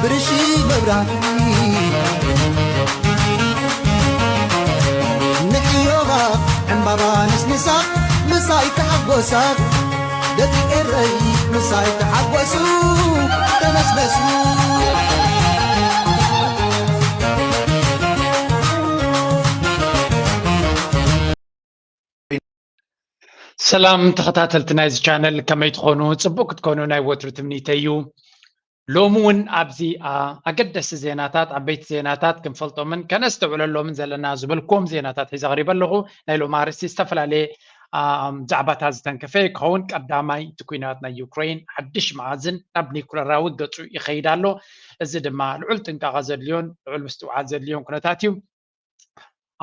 ብርሺ መብራህቲ ንሕዮኻ ዕምባባ ንስንሳ ምሳይ ተሓጎሳ ደቂ ኤረይ ምሳይ ተሓጎሱ ተመስገሱ። ሰላም ተኸታተልቲ ናይዚ ቻነል፣ ከመይ ትኾኑ? ጽቡቕ ክትኮኑ ናይ ወትሩ ትምኒተይ እዩ። ሎሚ እውን ኣብዚ ኣገደስቲ ዜናታት፣ ዓበይቲ ዜናታት ክንፈልጦምን ከነስተውዕለሎምን ዘለና ዝበልክዎም ዜናታት ሒዘ ቀሪበ ኣለኹ። ናይ ሎሚ ኣርእስቲ ዝተፈላለየ ዛዕባታት ዝተንከፈ ክኸውን። ቀዳማይ፣ እቲ ኲናት ናይ ዩክሬን ሓድሽ መኣዝን ናብ ኒኩለራዊ ገጹ ይኸይድ ኣሎ። እዚ ድማ ልዑል ጥንቃቐ ዘድልዮን ልዑል ምስትውዓል ዘድልዮን ኩነታት እዩ።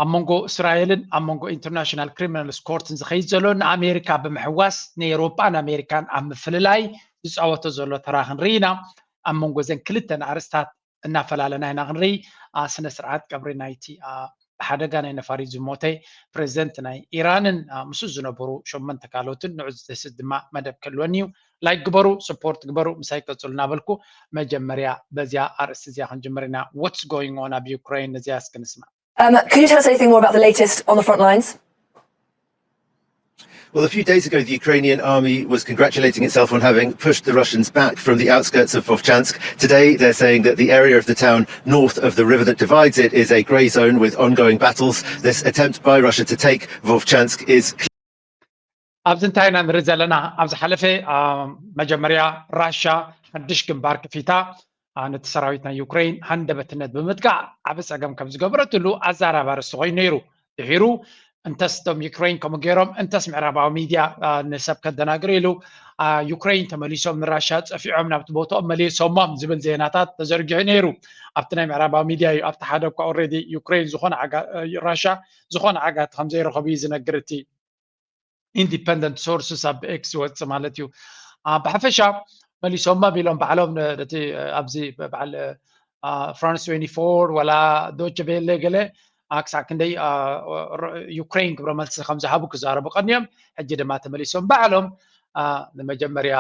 ኣብ መንጎ እስራኤልን ኣብ መንጎ ኢንተርናሽናል ክሪሚናልስ ኮርትን ዝኸይድ ዘሎ ንኣሜሪካ ብምሕዋስ ንኤውሮጳን ኣሜሪካን ኣብ ምፍልላይ ዝፃወቶ ዘሎ ተራ ክንርኢ ኢና። ኣብ መንጎ እዘን ክልተን ኣርእስታት እናፈላለና ኢና ክንርኢ። ስነ ስርዓት ቀብሪ ናይቲ ብሓደጋ ናይ ነፋሪት ዝሞተ ፕሬዚደንት ናይ ኢራንን ምስኡ ዝነበሩ ሸመንተ ካልኦትን ንዑ ዝደስት ድማ መደብ ክህልወኒ እዩ። ላይክ ግበሩ፣ ስፖርት ግበሩ፣ ምሳይ ቀፅሉ እናበልኩ መጀመርያ በዚያ ኣርእስቲ እዚኣ ክንጅምር ኢና። What's going on ኣብ ዩክሬን? ነዚኣ እስኪ ንስማዕ። Um, can you tell us anything more about the latest on the front lines? Well, a few days ago, the Ukrainian army was congratulating itself on having pushed the Russians back from the outskirts of Vovchansk. Today, they're saying that the area of the town north of the river that divides it is a grey zone with ongoing battles. This attempt by Russia to take Vovchansk is ኣብዚ እንታይ ኢና ንርኢ ዘለና? ኣብ ዝሓለፈ መጀመርያ ራሻ ሓድሽ ግንባር ክፊታ ነቲ ሰራዊት ናይ ዩክሬን ሃንደበትነት ብምጥቃዕ ዓቢ ጸገም ከም ዝገበረትሉ ኣዛራቢ ኣርእስቲ ኮይኑ ነይሩ። ድሒሩ እንተስ እቶም ዩክሬን ከምኡ ገይሮም እንተስ ምዕራባዊ ሚድያ ንሰብ ከደናግር ኢሉ ዩክሬን ተመሊሶም ንራሻ ጸፊዖም ናብቲ ቦታኦም መሊሶሞም ዝብል ዜናታት ተዘርጊሑ ነይሩ። ኣብቲ ናይ ምዕራባዊ ሚድያ እዩ። ኣብቲ ሓደ እኳ ኦልሬዲ ዩክሬን ዝኾነ ራሻ ዝኾነ ዓጋቲ ከም ዘይረኸቡ እዩ ዝነግር እቲ ኢንዲፐንደንት ሶርስስ ኣብ ኤክስ ዝወፅእ ማለት እዩ። ብሓፈሻ መሊሶማ ቢሎም ባዕሎም ነቲ ኣብዚ በዓል ፍራንስ ትዌንቲ ፎር ወላ ዶች ቬለ ገለ ክሳዕ ክንደይ ዩክሬን ግብረ መልሲ ከም ዝሃቡ ክዛረቡ ቀንዮም። ሕጂ ድማ ተመሊሶም ባዕሎም ንመጀመርያ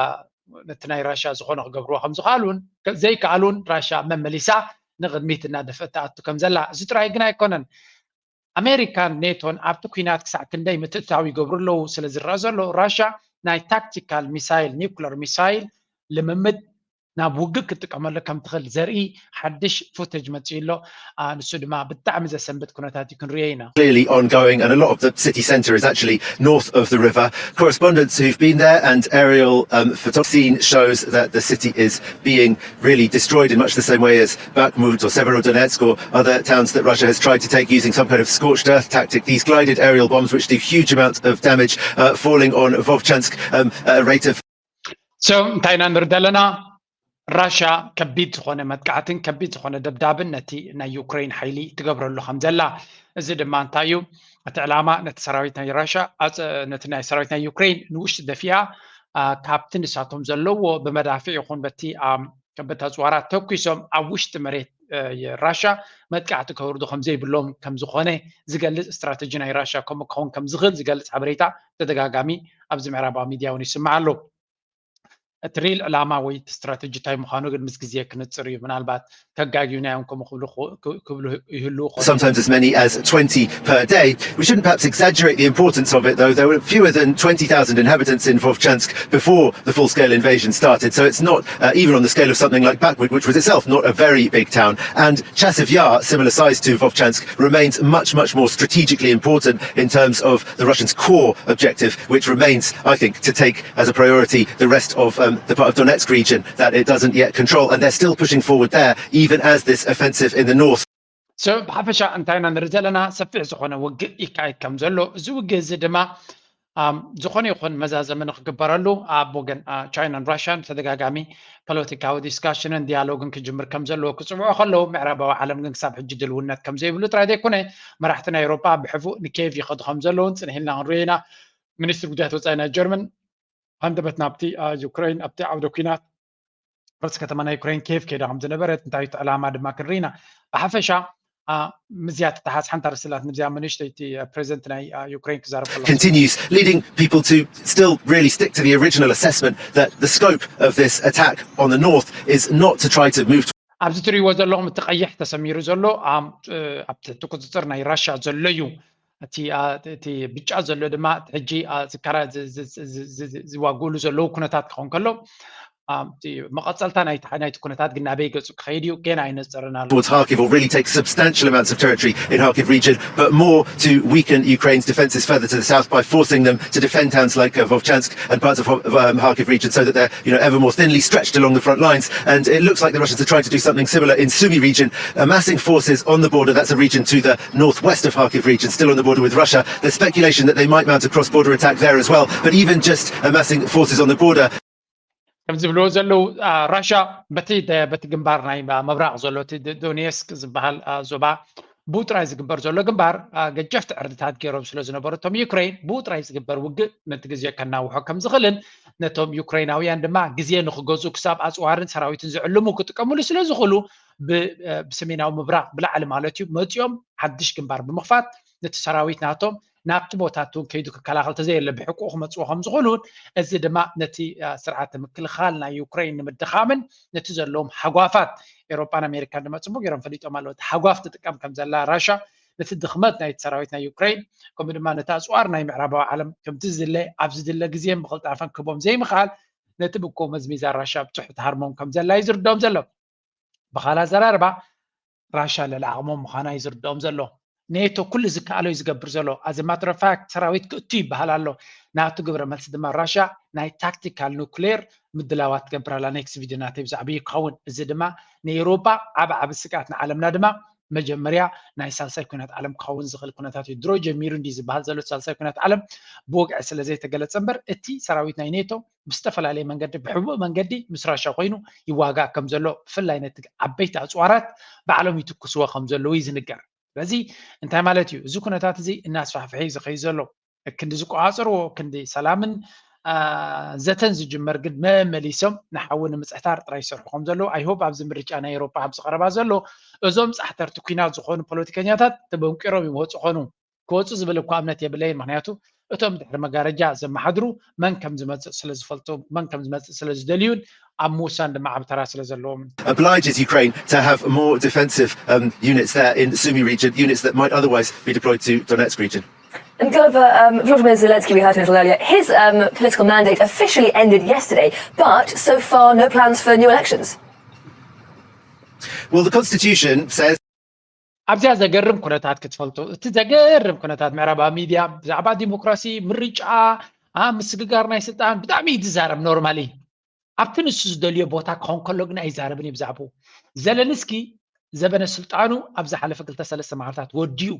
ነቲ ናይ ራሻ ዝኾነ ክገብርዎ ከም ዝኽኣሉን ዘይከኣሉን ራሻ መመሊሳ ንቕድሚት እናደፍአት ትኣቱ ከም ዘላ። እዚ ጥራይ ግን ኣይኮነን። ኣሜሪካን ኔቶን ኣብቲ ኲናት ክሳዕ ክንደይ ምትእትታው ይገብሩ ኣለዉ ስለ ዝረኣ ዘሎ፣ ራሻ ናይ ታክቲካል ሚሳይል፣ ኒውክለር ሚሳይል ልምምድ ናብ ውግእ ክትጥቀመሉ ከም ትኽእል ዘርኢ ሓድሽ ፉተጅ መጺኡ ኣሎ። ንሱ ድማ ብጣዕሚ ዘሰንብድ ኩነታት እዩ ክንርእዮ ኢና። Clearly ongoing, and a lot of the city centre is actually north of the river. Correspondents who've been there and aerial um, photography shows that the city is being really destroyed in much the same way as Bakhmut or Severodonetsk or other towns that Russia has tried to take using some kind of scorched earth tactic. These glided aerial bombs, which do huge amounts of damage, uh, falling on Vovchansk um, at a rate of So እንታይ ኢና ንርኢ ዘለና? ራሻ ከቢድ ዝኾነ መጥቃዕትን ከቢድ ዝኾነ ደብዳብን ነቲ ናይ ዩክሬን ሓይሊ ትገብረሉ ከም ዘላ። እዚ ድማ እንታይ እዩ? እቲ ዕላማ ነቲ ሰራዊት ናይ ራሻ ነቲ ናይ ሰራዊት ናይ ዩክሬን ንውሽጢ ደፊኣ ካብቲ ንሳቶም ዘለዎ ብመዳፍዕ ይኹን በቲ ከበድቲ ኣፅዋራት ተኩሶም ኣብ ውሽጢ መሬት ራሻ መጥቃዕቲ ከውርዱ ከም ዘይብሎም ከም ዝኾነ ዝገልፅ ስትራተጂ ናይ ራሻ ከምኡ ክኸውን ከም ዝኽእል ዝገልፅ ሓበሬታ ተደጋጋሚ ኣብዚ ምዕራባዊ ሚድያ እውን ይስማዕ ኣሎ። እቲ ሪል ዕላማ ወይ እቲ ስትራተጂ እንታይ ምዃኑ ግን ምስ ግዜ ክንፅር እዩ። ምናልባት ተጋጊዩና እዮም ከምኡ ክብሉ ይህልዉ። Sometimes as many as twenty per day. We shouldn't perhaps exaggerate the importance of it, though. There were fewer than twenty thousand inhabitants in Vovchansk before the full-scale invasion started, so it's not uh, even on the scale of something like Bakhmut, which was itself not a very big town. And Chasiv Yar, similar size to Vovchansk, remains much, much more strategically important in terms of the Russians' core objective, which remains, I think, to take as a priority the rest of um, the part of Donetsk region that it doesn't yet control. And they're still pushing forward there, even as this offensive in the north ብሓፈሻ እንታይ ኢና ንርኢ ዘለና? ሰፊሕ ዝኾነ ውግእ ይካየድ ከም ዘሎ፣ እዚ ውግእ እዚ ድማ ዝኾነ ይኹን መዛዘሚ ንክግበረሉ ኣብ ወገን ቻይናን ራሽያን ተደጋጋሚ ፖለቲካዊ ዲስካሽንን ዲያሎግን ክጅምር ከም ዘለዎ ክፅውዑ ከለዉ፣ ምዕራባዊ ዓለም ግን ክሳብ ሕጂ ድልውነት ከም ዘይብሉ ጥራይ ዘይኮነ፣ መራሕቲ ናይ ኤውሮጳ ብሕፉእ ንኬቭ ይኸዱ ከም ዘለውን ፅንሕ ኢልና ክንሪኦ ኢና። ሚኒስትሪ ጉዳያት ወፃኢ ናይ ጀርመን ሃንደበት ናብቲ ዩክሬን ኣብቲ ዓውደ ኲናት ርእሲ ከተማ ናይ ዩክሬን ኬቭ ከይዳ ከም ዝነበረት እንታይ እቲ ዕላማ ድማ ክንርኢ ኢና። ብሓፈሻ ምዝያ ትተሓዝ ሓንቲ ኣርእስቲ ኣላትኒ፣ እዚኣ ንእሽተይቲ ፕሬዚደንት ናይ ዩክሬን ክዛረብ ከሎ continues, leading people to still really stick to the original assessment that the scope of this attack on the north is not to try to move ኣብዚ ትሪእዎ ዘለኹም እቲ ቀይሕ ተሰሚሩ ዘሎ ኣብ ትሕቲ ቁፅፅር ናይ ራሻ ዘሎ እዩ። እቲ ብጫ ዘሎ ድማ ሕጂ ዝዋግእሉ ዘለዉ ኩነታት ክኸውን ከሎ፣ መቐፀልታ ናይቲ ኩነታት ግን ናበይ ገፁ ክኸይድ እዩ ገና ኣይነፅርን ኣሎ። Towards Kharkiv will really take substantial amounts of territory in Kharkiv region, but more to weaken Ukraine's defences further to the south by forcing them to defend towns like uh, Vovchansk and parts of um, Kharkiv region, so that they're you know ever more thinly stretched along the front lines. And it looks like the Russians are trying to do something similar in Sumy region, amassing forces on the border. That's a region to the northwest of Kharkiv region, still on the border with Russia. There's speculation that they might mount a cross-border attack there as well. But even just amassing forces on the border, ከም ዝብልዎ ዘለዉ ራሻ በቲ በቲ ግንባር ናይ ምብራቕ ዘሎ እቲ ዶኔስክ ዝበሃል ዞባ ብኡ ጥራይ ዝግበር ዘሎ ግንባር ገጀፍቲ ዕርድታት ገይሮም ስለ ዝነበሩ እቶም ዩክሬን ብኡ ጥራይ ዝግበር ውግእ ነቲ ግዜ ከናውሖ ከም ዝኽእልን ነቶም ዩክሬናውያን ድማ ግዜ ንክገዝኡ ክሳብ ኣፅዋርን ሰራዊትን ዝዕልሙ ክጥቀምሉ ስለ ዝኽእሉ ብሰሜናዊ ምብራቕ ብላዕሊ ማለት እዩ መፂኦም ሓድሽ ግንባር ብምኽፋት ነቲ ሰራዊት ናቶም ናብቲ ቦታ እውን ከይዱ ክከላኸል ተዘየለ ብሕቁ ክመፅዎ ከም ዝኽእሉን እዚ ድማ ነቲ ስርዓተ ምክልኻል ናይ ዩክሬን ንምድኻምን ነቲ ዘለዎም ሃጓፋት ኤሮጳን ኣሜሪካን ድማ ፅቡቅ ገይሮም ፈሊጦም ኣለዉ። እቲ ሃጓፍ ትጥቀም ከም ዘላ ራሻ ነቲ ድኽመት ናይቲ ሰራዊት ናይ ዩክሬን ከምኡ ድማ ነቲ ኣፅዋር ናይ ምዕራባዊ ዓለም ከምቲ ዝድለ ኣብ ዝድለ ግዜን ብቅልጣፈን ክቦም ዘይምኽኣል ነቲ ብኮ መዝሚዛ ራሻ ብፅሑ ትሃርሞም ከም ዘላ እዩ ዝርድኦም ዘሎ። ብኻልእ ኣዘራርባ ራሻ ልዕሊ ዓቕሞም ምዃና እዩ ዝርድኦም ዘሎ። ኔቶ ኩሉ ዝከኣሎ እዩ ዝገብር ዘሎ። As a matter of fact ሰራዊት ክእቱ ይበሃል ኣሎ። ናቱ ግብረ መልሲ ድማ ራሻ ናይ ታክቲካል ኑክሌር ምድላዋት ትገብር ኣላ። Next video ናተይ ብዛዕባ እዩ ክኸውን። እዚ ድማ ንኤውሮጳ ዓቢ ዓቢ ስግኣት ንዓለምና ድማ መጀመርያ ናይ ሳልሳይ ኩናት ዓለም ክኸውን ዝኽእል ኩነታት እዩ። ድሮ ጀሚሩ እንዲ ዝበሃል ዘሎ ሳልሳይ ኩናት ዓለም ብወግዒ ስለ ዘይተገለጸ እምበር እቲ ሰራዊት ናይ ኔቶ ብዝተፈላለየ መንገዲ ብሕቡእ መንገዲ ምስ ራሻ ኮይኑ ይዋጋእ ከም ዘሎ ብፍላይ ነቲ ዓበይቲ ኣፅዋራት ባዕሎም ይትኩስዎ ከም ዘለዉ እዩ ዝንገር። ስለዚ እንታይ ማለት እዩ? እዚ ኩነታት እዚ እናስፋሕፍሐ እዩ ዝኸይድ ዘሎ። ክንዲ ዝቆፃፀርዎ ክንዲ ሰላምን ዘተን ዝጅመር ግን መመሊሶም ንሓዊ ንምፅሕታር ጥራይ ይሰርሑ ከም ዘለዉ I hope ኣብዚ ምርጫ ናይ ኤውሮጳ ኣብ ዝቐረባ ዘሎ እዞም ፃሕተርቲ ኩናት ዝኾኑ ፖለቲከኛታት ተበንቂሮም ይወፁ ኾኑ ክወፁ ዝብል እኳ እምነት የብለይን። ምክንያቱ እቶም ድሕሪ መጋረጃ ዘመሓድሩ መን ከም ዝመፅእ ስለ ዝፈልጡ መን ከም ዝመፅእ ስለ ዝደልዩን ኣብ ምውሳን ድማ ዓቢ ተራ ስለ ዘለዎም obliges Ukraine to have more defensive um, units there in Sumy region, units that might otherwise be deployed to Donetsk region. And Gulliver, um, Volodymyr Zelensky, we heard him a little earlier, his um, political mandate officially ended yesterday, but so far no plans for new elections. Well, the constitution says ኣብዚኣ ዘገርም ኩነታት ክትፈልጡ እቲ ዘገርም ኩነታት ምዕራባዊ ሚድያ ብዛዕባ ዲሞክራሲ ምርጫ ምስግጋር ናይ ስልጣን ብጣዕሚ እዩ ዝዛረብ normally ኣብቲ ንሱ ዝደልዮ ቦታ ክኸውን ከሎ ግን ኣይዛረብን እዩ ብዛዕባኡ ዘለንስኪ ዘበነ ስልጣኑ ኣብ ዝሓለፈ ክልተ ሰለስተ መዓልታት ወዲኡ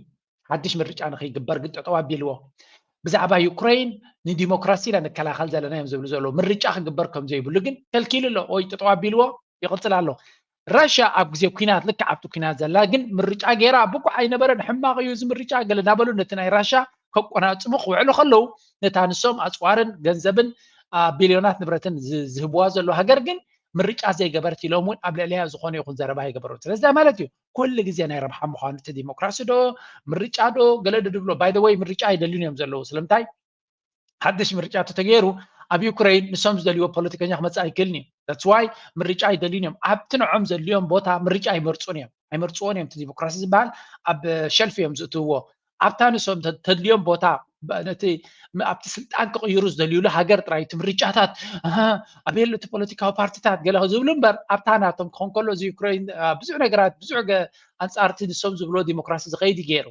ሓድሽ ምርጫ ንክይግበር ግን ጠጠው ኣቢልዎ ብዛዕባ ዩክሬን ንዲሞክራሲ ኢና ንከላኸል ዘለና እዮም ዝብሉ ዘለዉ ምርጫ ክግበር ከም ዘይብሉ ግን ከልኪሉ ኣሎ ወይ ጠጠው ኣቢልዎ ይቕፅል ኣሎ ራሽያ ኣብ ግዜ ኩናት ልክዕ ኣብቲ ኩናት ዘላ ግን ምርጫ ገይራ ብቁዕ ኣይነበረን ሕማቕ እዩ እዚ ምርጫ ገለ እናበሉ ነቲ ናይ ራሽያ ከቆናፅሙ ክውዕሉ ከለዉ ነታ ንሶም ኣፅዋርን ገንዘብን ቢልዮናት ንብረትን ዝህብዋ ዘለዉ ሃገር ግን ምርጫ ዘይገበረት ኢሎም እውን ኣብ ልዕሊያ ዝኾነ ይኹን ዘረባ ኣይገበሩን ስለዚ ማለት እዩ ኩሉ ግዜ ናይ ረብሓ ምዃኑ እቲ ዲሞክራሲ ዶ ምርጫ ዶ ገለ ዶ ድብሎ by the way ምርጫ ኣይደልዩን እዮም ዘለዉ ስለምንታይ ሓድሽ ምርጫ ተተገይሩ ኣብ ዩክሬን ንሶም ዝደልይዎ ፖለቲከኛ ክመፅእ ኣይክእልን እዩ that's why ምርጫ ኣይደልዩን እዮም ኣብቲ ንዖም ዘድልዮም ቦታ ምርጫ ኣይመርፁን እዮም ኣይመርፅዎን እዮም እቲ ዲሞክራሲ ዝበሃል ኣብ ሸልፍ እዮም ዝእትውዎ ኣብታ ንሶም ተድልዮም ቦታ ነቲ ኣብቲ ስልጣን ክቕይሩ ዝደልዩሉ ሃገር ጥራይ እቲ ምርጫታት ኣበየሉ እቲ ፖለቲካዊ ፓርቲታት ገለ ዝብሉ እምበር ኣብታ ናቶም ክኾን ከሎ እዚ ዩክሬን ብዙሕ ነገራት ብዙሕ ኣንፃርቲ ንሶም ዝብሎ ዲሞክራሲ ዝኸይድ ገይሩ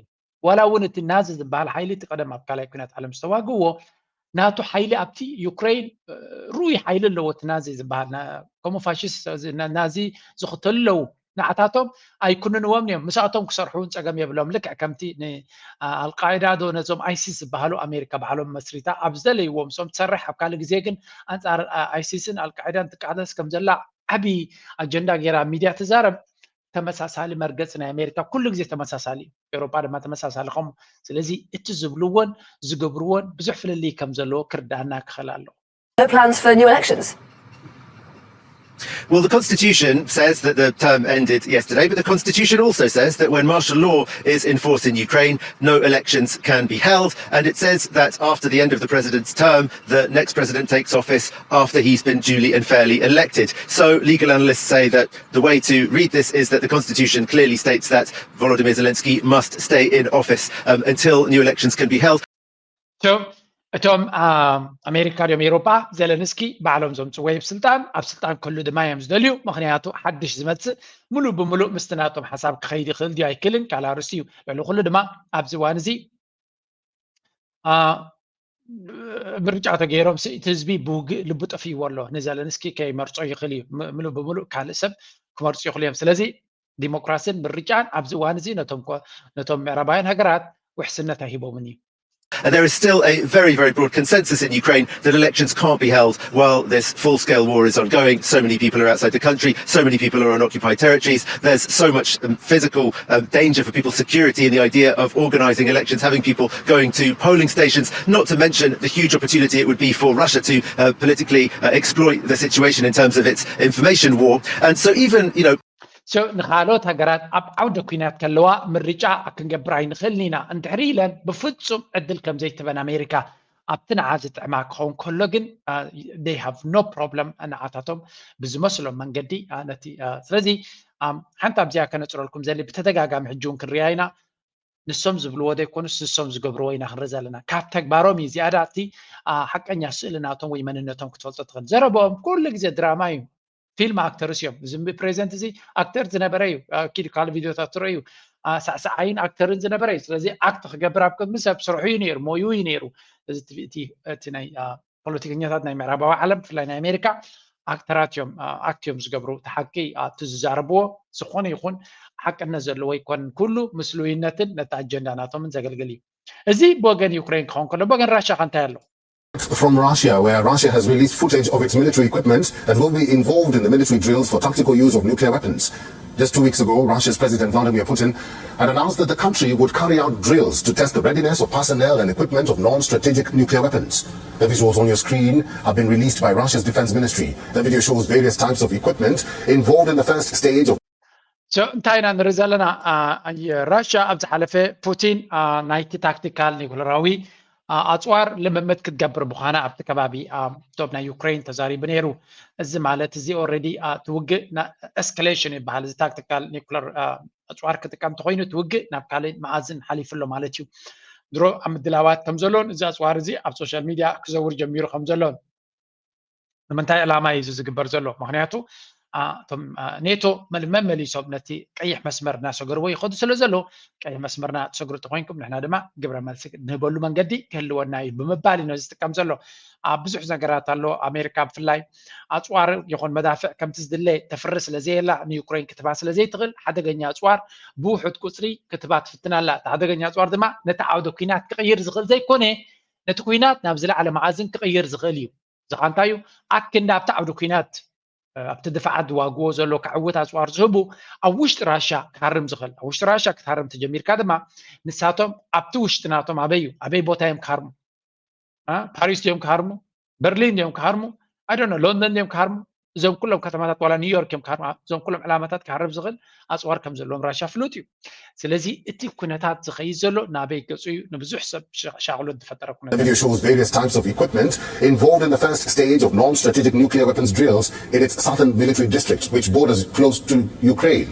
ዋላ እውን እቲ ናዚ ዝበሃል ሓይሊ እቲ ቀደም ኣብ ካልኣይ ኩናት ዓለም ዝተዋግዎ ናቱ ሓይሊ ኣብቲ ዩክሬን ርኡይ ሓይሊ ኣለዎ እቲ ናዚ ዝበሃል ከምኡ ፋሽስት ናዚ ዝኽተሉ ኣለዉ ንዓታቶም ኣይኩንንዎም እዮም ምስኣቶም ክሰርሑ እውን ፀገም የብሎም ልክዕ ከምቲ ንኣልቃይዳ ዶ ነዞም ኣይሲስ ዝበሃሉ ኣሜሪካ ባዕሎም መስሪታ ኣብ ዝደለይዎም ሶም ትሰርሕ ኣብ ካልእ ግዜ ግን ኣንፃር ኣይሲስን ኣልቃይዳን ትቃለስ ከም ዘላ ዓብዪ ኣጀንዳ ገይራ ሚድያ ትዛረብ ተመሳሳሊ መርገፂ ናይ ኣሜሪካ ኩሉ ግዜ ተመሳሳሊ እዩ ኤውሮጳ ድማ ተመሳሳሊ ከምኡ ስለዚ እቲ ዝብልዎን ዝገብርዎን ብዙሕ ፍልልይ ከም ዘለዎ ክርዳኣና ክኽእል ኣለዎ No plans for new elections? Well, the Constitution says that the term ended yesterday, but the Constitution also says that when martial law is in force in Ukraine, no elections can be held. And it says that after the end of the president's term, the next president takes office after he's been duly and fairly elected. So legal analysts say that the way to read this is that the Constitution clearly states that Volodymyr Zelensky must stay in office um, until new elections can be held. እቶም ኣሜሪካ ድዮም ኤውሮጳ ዘለንስኪ ባዕሎም ዘምፅዎ ኣብ ስልጣን ኣብ ስልጣን ክህሉ ድማ እዮም ዝደልዩ። ምክንያቱ ሓድሽ ዝመፅእ ሙሉእ ብሙሉእ ምስቲ ናቶም ሓሳብ ክኸይድ ይኽእል ድዩ ኣይክእልን ካልእ ኣርእስቲ እዩ። ልዕሊ ኩሉ ድማ ኣብዚ እዋን እዚ ምርጫ ተገይሮም እቲ ህዝቢ ብውግእ ልቡ ጠፊእዎ ኣሎ። ንዘለንስኪ ከይመርጾ ይኽእል እዩ። ሙሉእ ብሙሉእ ካልእ ሰብ ክመርጹ ይኽእሉ እዮም። ስለዚ ዲሞክራሲን ምርጫን ኣብዚ እዋን እዚ ነቶም ምዕራባውያን ሃገራት ውሕስነት ኣይሂቦምን እዩ። And there is still a very, very broad consensus in Ukraine that elections can't be held while this full scale war is ongoing. So many people are outside the country, so many people are on occupied territories. There's so much um, physical um, danger for people's security in the idea of organizing elections, having people going to polling stations, not to mention the huge opportunity it would be for Russia to uh, politically uh, exploit the situation in terms of its information war. And so, even, you know, ንካልኦት ሃገራት ኣብ ዓውደ ኩናት ከለዋ ምርጫ ክንገብር ኣይንኽእልን ኢና እንድሕሪ ኢለን ብፍጹም ዕድል ከም ዘይትበን ኣሜሪካ ኣብቲ ንዓ ዝጥዕማ ክኸውን ከሎ ግን they have no problem ንዓታቶም ብዝመስሎም መንገዲ ነቲ ስለዚ ሓንቲ ኣብዚኣ ከነፅረልኩም ዘሊ ብተደጋጋሚ ሕጂ እውን ክንሪኣ ኢና። ንሶም ዝብልዎ ዘይኮኑስ ንሶም ዝገብርዎ ኢና ክንርኢ ዘለና። ካብ ተግባሮም እዩ ዝያዳ እቲ ሓቀኛ ስእሊ ናቶም ወይ መንነቶም ክትፈልጦ ትኽእል። ዘረብኦም ኩሉ ግዜ ድራማ እዩ። ፊልም ኣክተርስ እዮም። እዚ ፕሬዚደንት እዚ ኣክተር ዝነበረ እዩ። ኪድ ካልእ ቪድዮታት ትርእዩ ሳዕሳዓይን ኣክተርን ዝነበረ እዩ። ስለዚ ኣክት ክገብር ኣብ ቅድሚ ሰብ ስርሑ እዩ ነይሩ፣ ሞዩ እዩ ነይሩ። እዚ እቲ ናይ ፖለቲከኛታት ናይ ምዕራባዊ ዓለም ብፍላይ ናይ ኣሜሪካ ኣክተራት እዮም ኣክት እዮም ዝገብሩ። እቲ ሓቂ ኣብቲ ዝዛረብዎ ዝኾነ ይኹን ሓቅነት ዘለዎ ኣይኮነን። ኩሉ ምስሉይነትን ነቲ ኣጀንዳ ናቶምን ዘገልግል እዩ። እዚ ብወገን ዩክሬን ክኸውን ከሎ ብወገን ራሻ ከ እንታይ ኣሎ? From Russia, where Russia has released footage of its military equipment that will be involved in the military drills for tactical use of nuclear weapons. Just two weeks ago, Russia's President Vladimir Putin had announced that the country would carry out drills to test the readiness of personnel and equipment of non-strategic nuclear weapons. The visuals on your screen have been released by Russia's defense ministry. The video shows various types of equipment involved in the first stage of እንታይ ኢና ንርኢ ዘለና? ራሽያ ኣብ ዝሓለፈ ፑቲን ናይቲ ታክቲካል ኒኩለራዊ ኣፅዋር ልምምድ ክትገብር ምዃና ኣብቲ ከባቢ ዶብ ናይ ዩክሬን ተዛሪቡ ነይሩ። እዚ ማለት እዚ ኦልሬዲ እቲ ውግእ ኤስካሌሽን ይበሃል። እዚ ታክቲካል ኒኩለር ኣፅዋር ክጥቀም እንተኮይኑ እቲ ውግእ ናብ ካልእ መኣዝን ሓሊፉ ኣሎ ማለት እዩ። ድሮ ኣብ ምድላዋት ከም ዘሎን እዚ ኣፅዋር እዚ ኣብ ሶሻል ሚድያ ክዘውር ጀሚሩ ከም ዘሎን ንምንታይ ዕላማ እዩ እዚ ዝግበር ዘሎ? ምክንያቱ እቶም ኔቶ መመሊሶም ነቲ ቀይሕ መስመር እናሰገርዎ ይኸዱ ስለ ዘለዉ ቀይሕ መስመርና ትሰግሩ ተኮይንኩም ንሕና ድማ ግብረ መልሲ ንህበሉ መንገዲ ክህልወና እዩ ብምባል እዩ ዝጥቀም ዘሎ። ኣብ ብዙሕ ነገራት ኣሎ። ኣሜሪካ ብፍላይ ኣፅዋር ይኹን መዳፍዕ ከምቲ ዝድለ ተፍሪ ስለዘየላ ንዩክሬን ክትባ ስለዘይትኽእል ሓደገኛ ኣፅዋር ብውሑድ ቁፅሪ ክትባ ትፍትን ኣላ። እቲ ሓደገኛ ኣፅዋር ድማ ነቲ ዓውደ ኩናት ክቕይር ዝኽእል ዘይኮነ ነቲ ኩናት ናብ ዝለዓለ መኣዝን ክቕይር ዝኽእል እዩ። ዝኻ እንታይ እዩ ኣክንዲ ኣብቲ ዓውዲ ኩናት ኣብቲ ድፋዓት ዝዋግዎ ዘሎ ክዕውት ኣፅዋር ዝህቡ ኣብ ውሽጢ ራሻ ክሃርም ዝኽእል ኣብ ውሽጢ ራሻ ክትሃርም ተጀሚርካ ድማ ንሳቶም ኣብቲ ውሽጢ ናቶም ኣበይ እዩ ኣበይ ቦታ እዮም ክሃርሙ ፓሪስ እዮም ክሃርሙ በርሊን እዮም ክሃርሙ ኣይዶነ ሎንደን እዮም ክሃርሙ እዞም ኩሎም ከተማታት ዋላ ኒውዮርክ እዮም ክሃርሙ እዞም ኩሎም ዕላማታት ክሃርም ዝኽእል ኣፅዋር ከም ዘለዎም ራሻ ፍሉጥ እዩ። ስለዚ እቲ ኩነታት ዝኸይድ ዘሎ ናበይ ገፁ እዩ ንብዙሕ ሰብ ሻቕሎት ዝፈጠረ ኩነታት። The video shows various types of equipment involved in the first stage of non-strategic nuclear weapons drills in its southern military district, which borders close to Ukraine.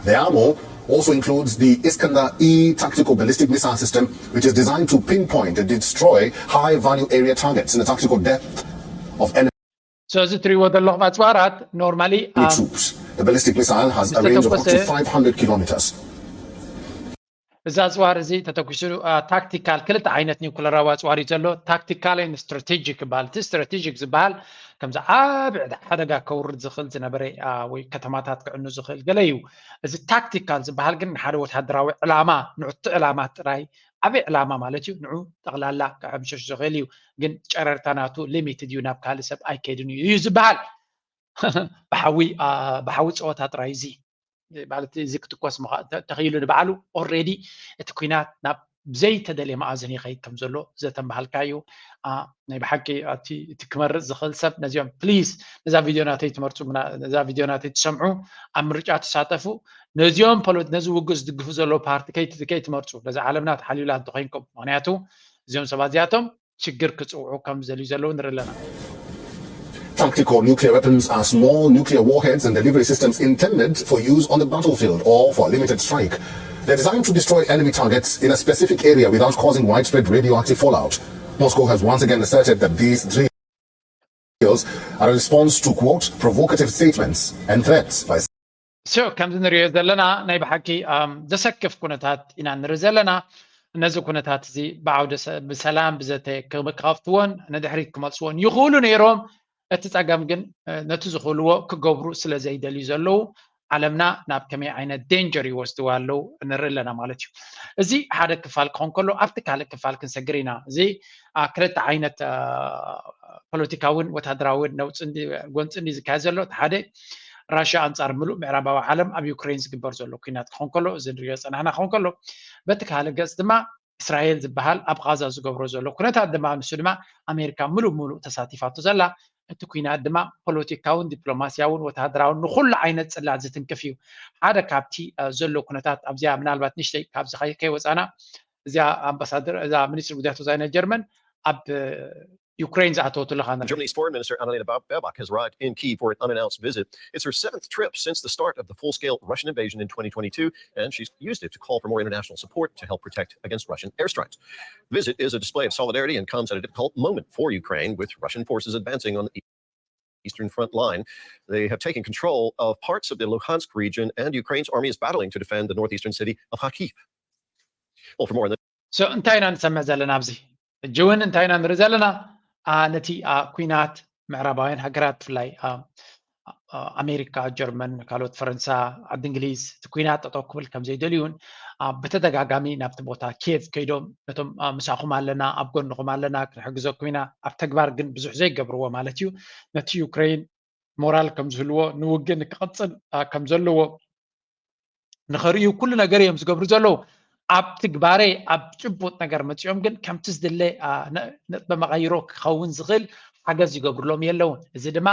The ammo also includes the Iskander E tactical ballistic missile system, which is designed to pinpoint and destroy high-value area targets in the tactical depth of enemy. So እዚ ትሪእዎ ዘለኹም ኣፅዋራት normally troops. The ballistic missile has a range of up to five hundred kilometers. እዚ ኣፅዋር እዚ ተተኩሱ ታክቲካል ክልተ ዓይነት ኒኩለራዊ ኣፅዋር እዩ ዘሎ። ታክቲካል ን ስትራቴጂክ ይበሃል። እቲ ስትራቴጂክ ዝበሃል ከምዚ ዓቢ ሓደጋ ከውርድ ዝኽእል ዝነበረ ወይ ከተማታት ክዕኑ ዝኽእል ገለ እዩ። እዚ ታክቲካል ዝበሃል ግን ንሓደ ወታደራዊ ዕላማ ንዕቱ ዕላማ ጥራይ ዓብይ ዕላማ ማለት እዩ ንዑ ጠቕላላ ክዕምሸሽ ዝኽእል እዩ ግን ጨረርታ ናቱ ሊሚትድ እዩ ናብ ካልእ ሰብ ኣይከይድን እዩ እዩ ዝበሃል ብሓዊ ብሓዊ ፀወታ ጥራይ እዚ ማለት እዚ ክትኮስ ተኽኢሉ ንባዕሉ ኦልሬዲ እቲ ኩናት ናብ ብዘይተደልየ መኣዝን ይኸይድ ከም ዘሎ ዘተንበሃልካ እዩ። ናይ ብሓቂ እቲ ክመርፅ ዝኽእል ሰብ ነዚኦም ፕሊዝ ነዛ ቪድዮ ናተይ ትመርፁ ነዛ ቪድዮ ናተይ ትሰምዑ ኣብ ምርጫ ትሳተፉ ነዚኦም ነዚ ውግእ ዝድግፉ ዘለዉ ፓርቲ ከይትመርፁ ነዚ ዓለምና ተሓልዩላ እንተኮይንኩም ምክንያቱ እዚኦም ሰባት እዚኣቶም ችግር ክፅውዑ ከም ዝደልዩ ዘለዉ ንርኢ ኣለና። Tactical nuclear weapons are small nuclear warheads and delivery systems intended for use on the battlefield or for a limited strike. They're designed to destroy enemy targets in a specific area without causing widespread radioactive fallout. Moscow has once again asserted that these drills are a response to, quote, provocative statements and threats by so ከምዚ ንሪኦ ዘለና ናይ ብሓቂ ዘሰክፍ ኩነታት ኢና ንርኢ ዘለና። ነዚ ኩነታት እዚ ብዓውደ ብሰላም ብዘተ ክኸፍትዎን ንድሕሪት ክመልስዎን ይኽእሉ ነይሮም። እቲ ፀገም ግን ነቲ ዝኽእልዎ ክገብሩ ስለ ዘይደልዩ ዘለዉ ዓለምና ናብ ከመይ ዓይነት ዴንጀር ይወስድዋ ኣለዉ ንርኢ ኣለና ማለት እዩ። እዚ ሓደ ክፋል ክኾን ከሎ ኣብቲ ካልእ ክፋል ክንሰግር ኢና። እዚ ክልተ ዓይነት ፖለቲካውን ወታደራውን ነውፂ ጎንፂ እንዲ ዝካየድ ዘሎ እቲ ሓደ ራሽያ ኣንፃር ምሉእ ምዕራባዊ ዓለም ኣብ ዩክሬን ዝግበር ዘሎ ኩናት ክኾን ከሎ እዚ ንሪኦ ዝፀናሕና ክኾን ከሎ በቲ ካልእ ገፅ ድማ እስራኤል ዝበሃል ኣብ ቃዛ ዝገብሮ ዘሎ ኩነታት ድማ ንሱ ድማ ኣሜሪካ ምሉእ ምሉእ ተሳቲፋቶ ዘላ እቲ ኩናት ድማ ፖለቲካውን ዲፕሎማስያውን ወታደራውን ንኩሉ ዓይነት ፅላት ዝትንክፍ እዩ። ሓደ ካብቲ ዘሎ ኩነታት ኣብዚኣ ምናልባት ንሽተይ ካብዚ ከይወፃና እዚኣ ኣምባሳደር እዛ ሚኒስትር ጉዳያት ወፃኢ ናይ ጀርመን ኣብ ዩክሬን ዝኣተወትሉ ኻና Germany's foreign minister Annalena Baerbock has arrived in Kyiv for an unannounced visit. It's her seventh trip since the start of the full-scale Russian invasion in twenty twenty-two, and she's used it to call for more international support to help protect against Russian airstrikes. The visit is a display of solidarity and comes at a difficult moment for Ukraine, with Russian forces advancing on the eastern front line. They have taken control of parts of the Luhansk region, and Ukraine's army is battling to defend the northeastern city of Kharkiv. Well, for more on this, so እንታይ ኢና ንሰምዕ ዘለና ኣብዚ ሕጂ እውን እንታይ ኢና ንርኢ ዘለና ነቲ ኩናት ምዕራባውያን ሃገራት ብፍላይ ኣሜሪካ፣ ጀርመን፣ ካልኦት ፈረንሳ፣ ዓዲ እንግሊዝ እቲ ኩናት ጠጠው ክብል ከም ዘይደልዩን ብተደጋጋሚ ናብቲ ቦታ ኬቭ ከይዶም ነቶም ምሳኹም ኣለና ኣብ ጎንኹም ኣለና ክንሕግዘኩም ኢና ኣብ ተግባር ግን ብዙሕ ዘይገብርዎ ማለት እዩ ነቲ ዩክሬን ሞራል ከም ዝህልዎ ንውግእ ንክቐፅል ከም ዘለዎ ንኸርእዩ ኩሉ ነገር እዮም ዝገብሩ ዘለዉ ኣብ ትግባረ ኣብ ጭቡጥ ነገር መፂኦም ግን ከምቲ ዝድለ ነጥበ መቐይሮ ክኸውን ዝኽእል ሓገዝ ይገብሩሎም የለውን እዚ ድማ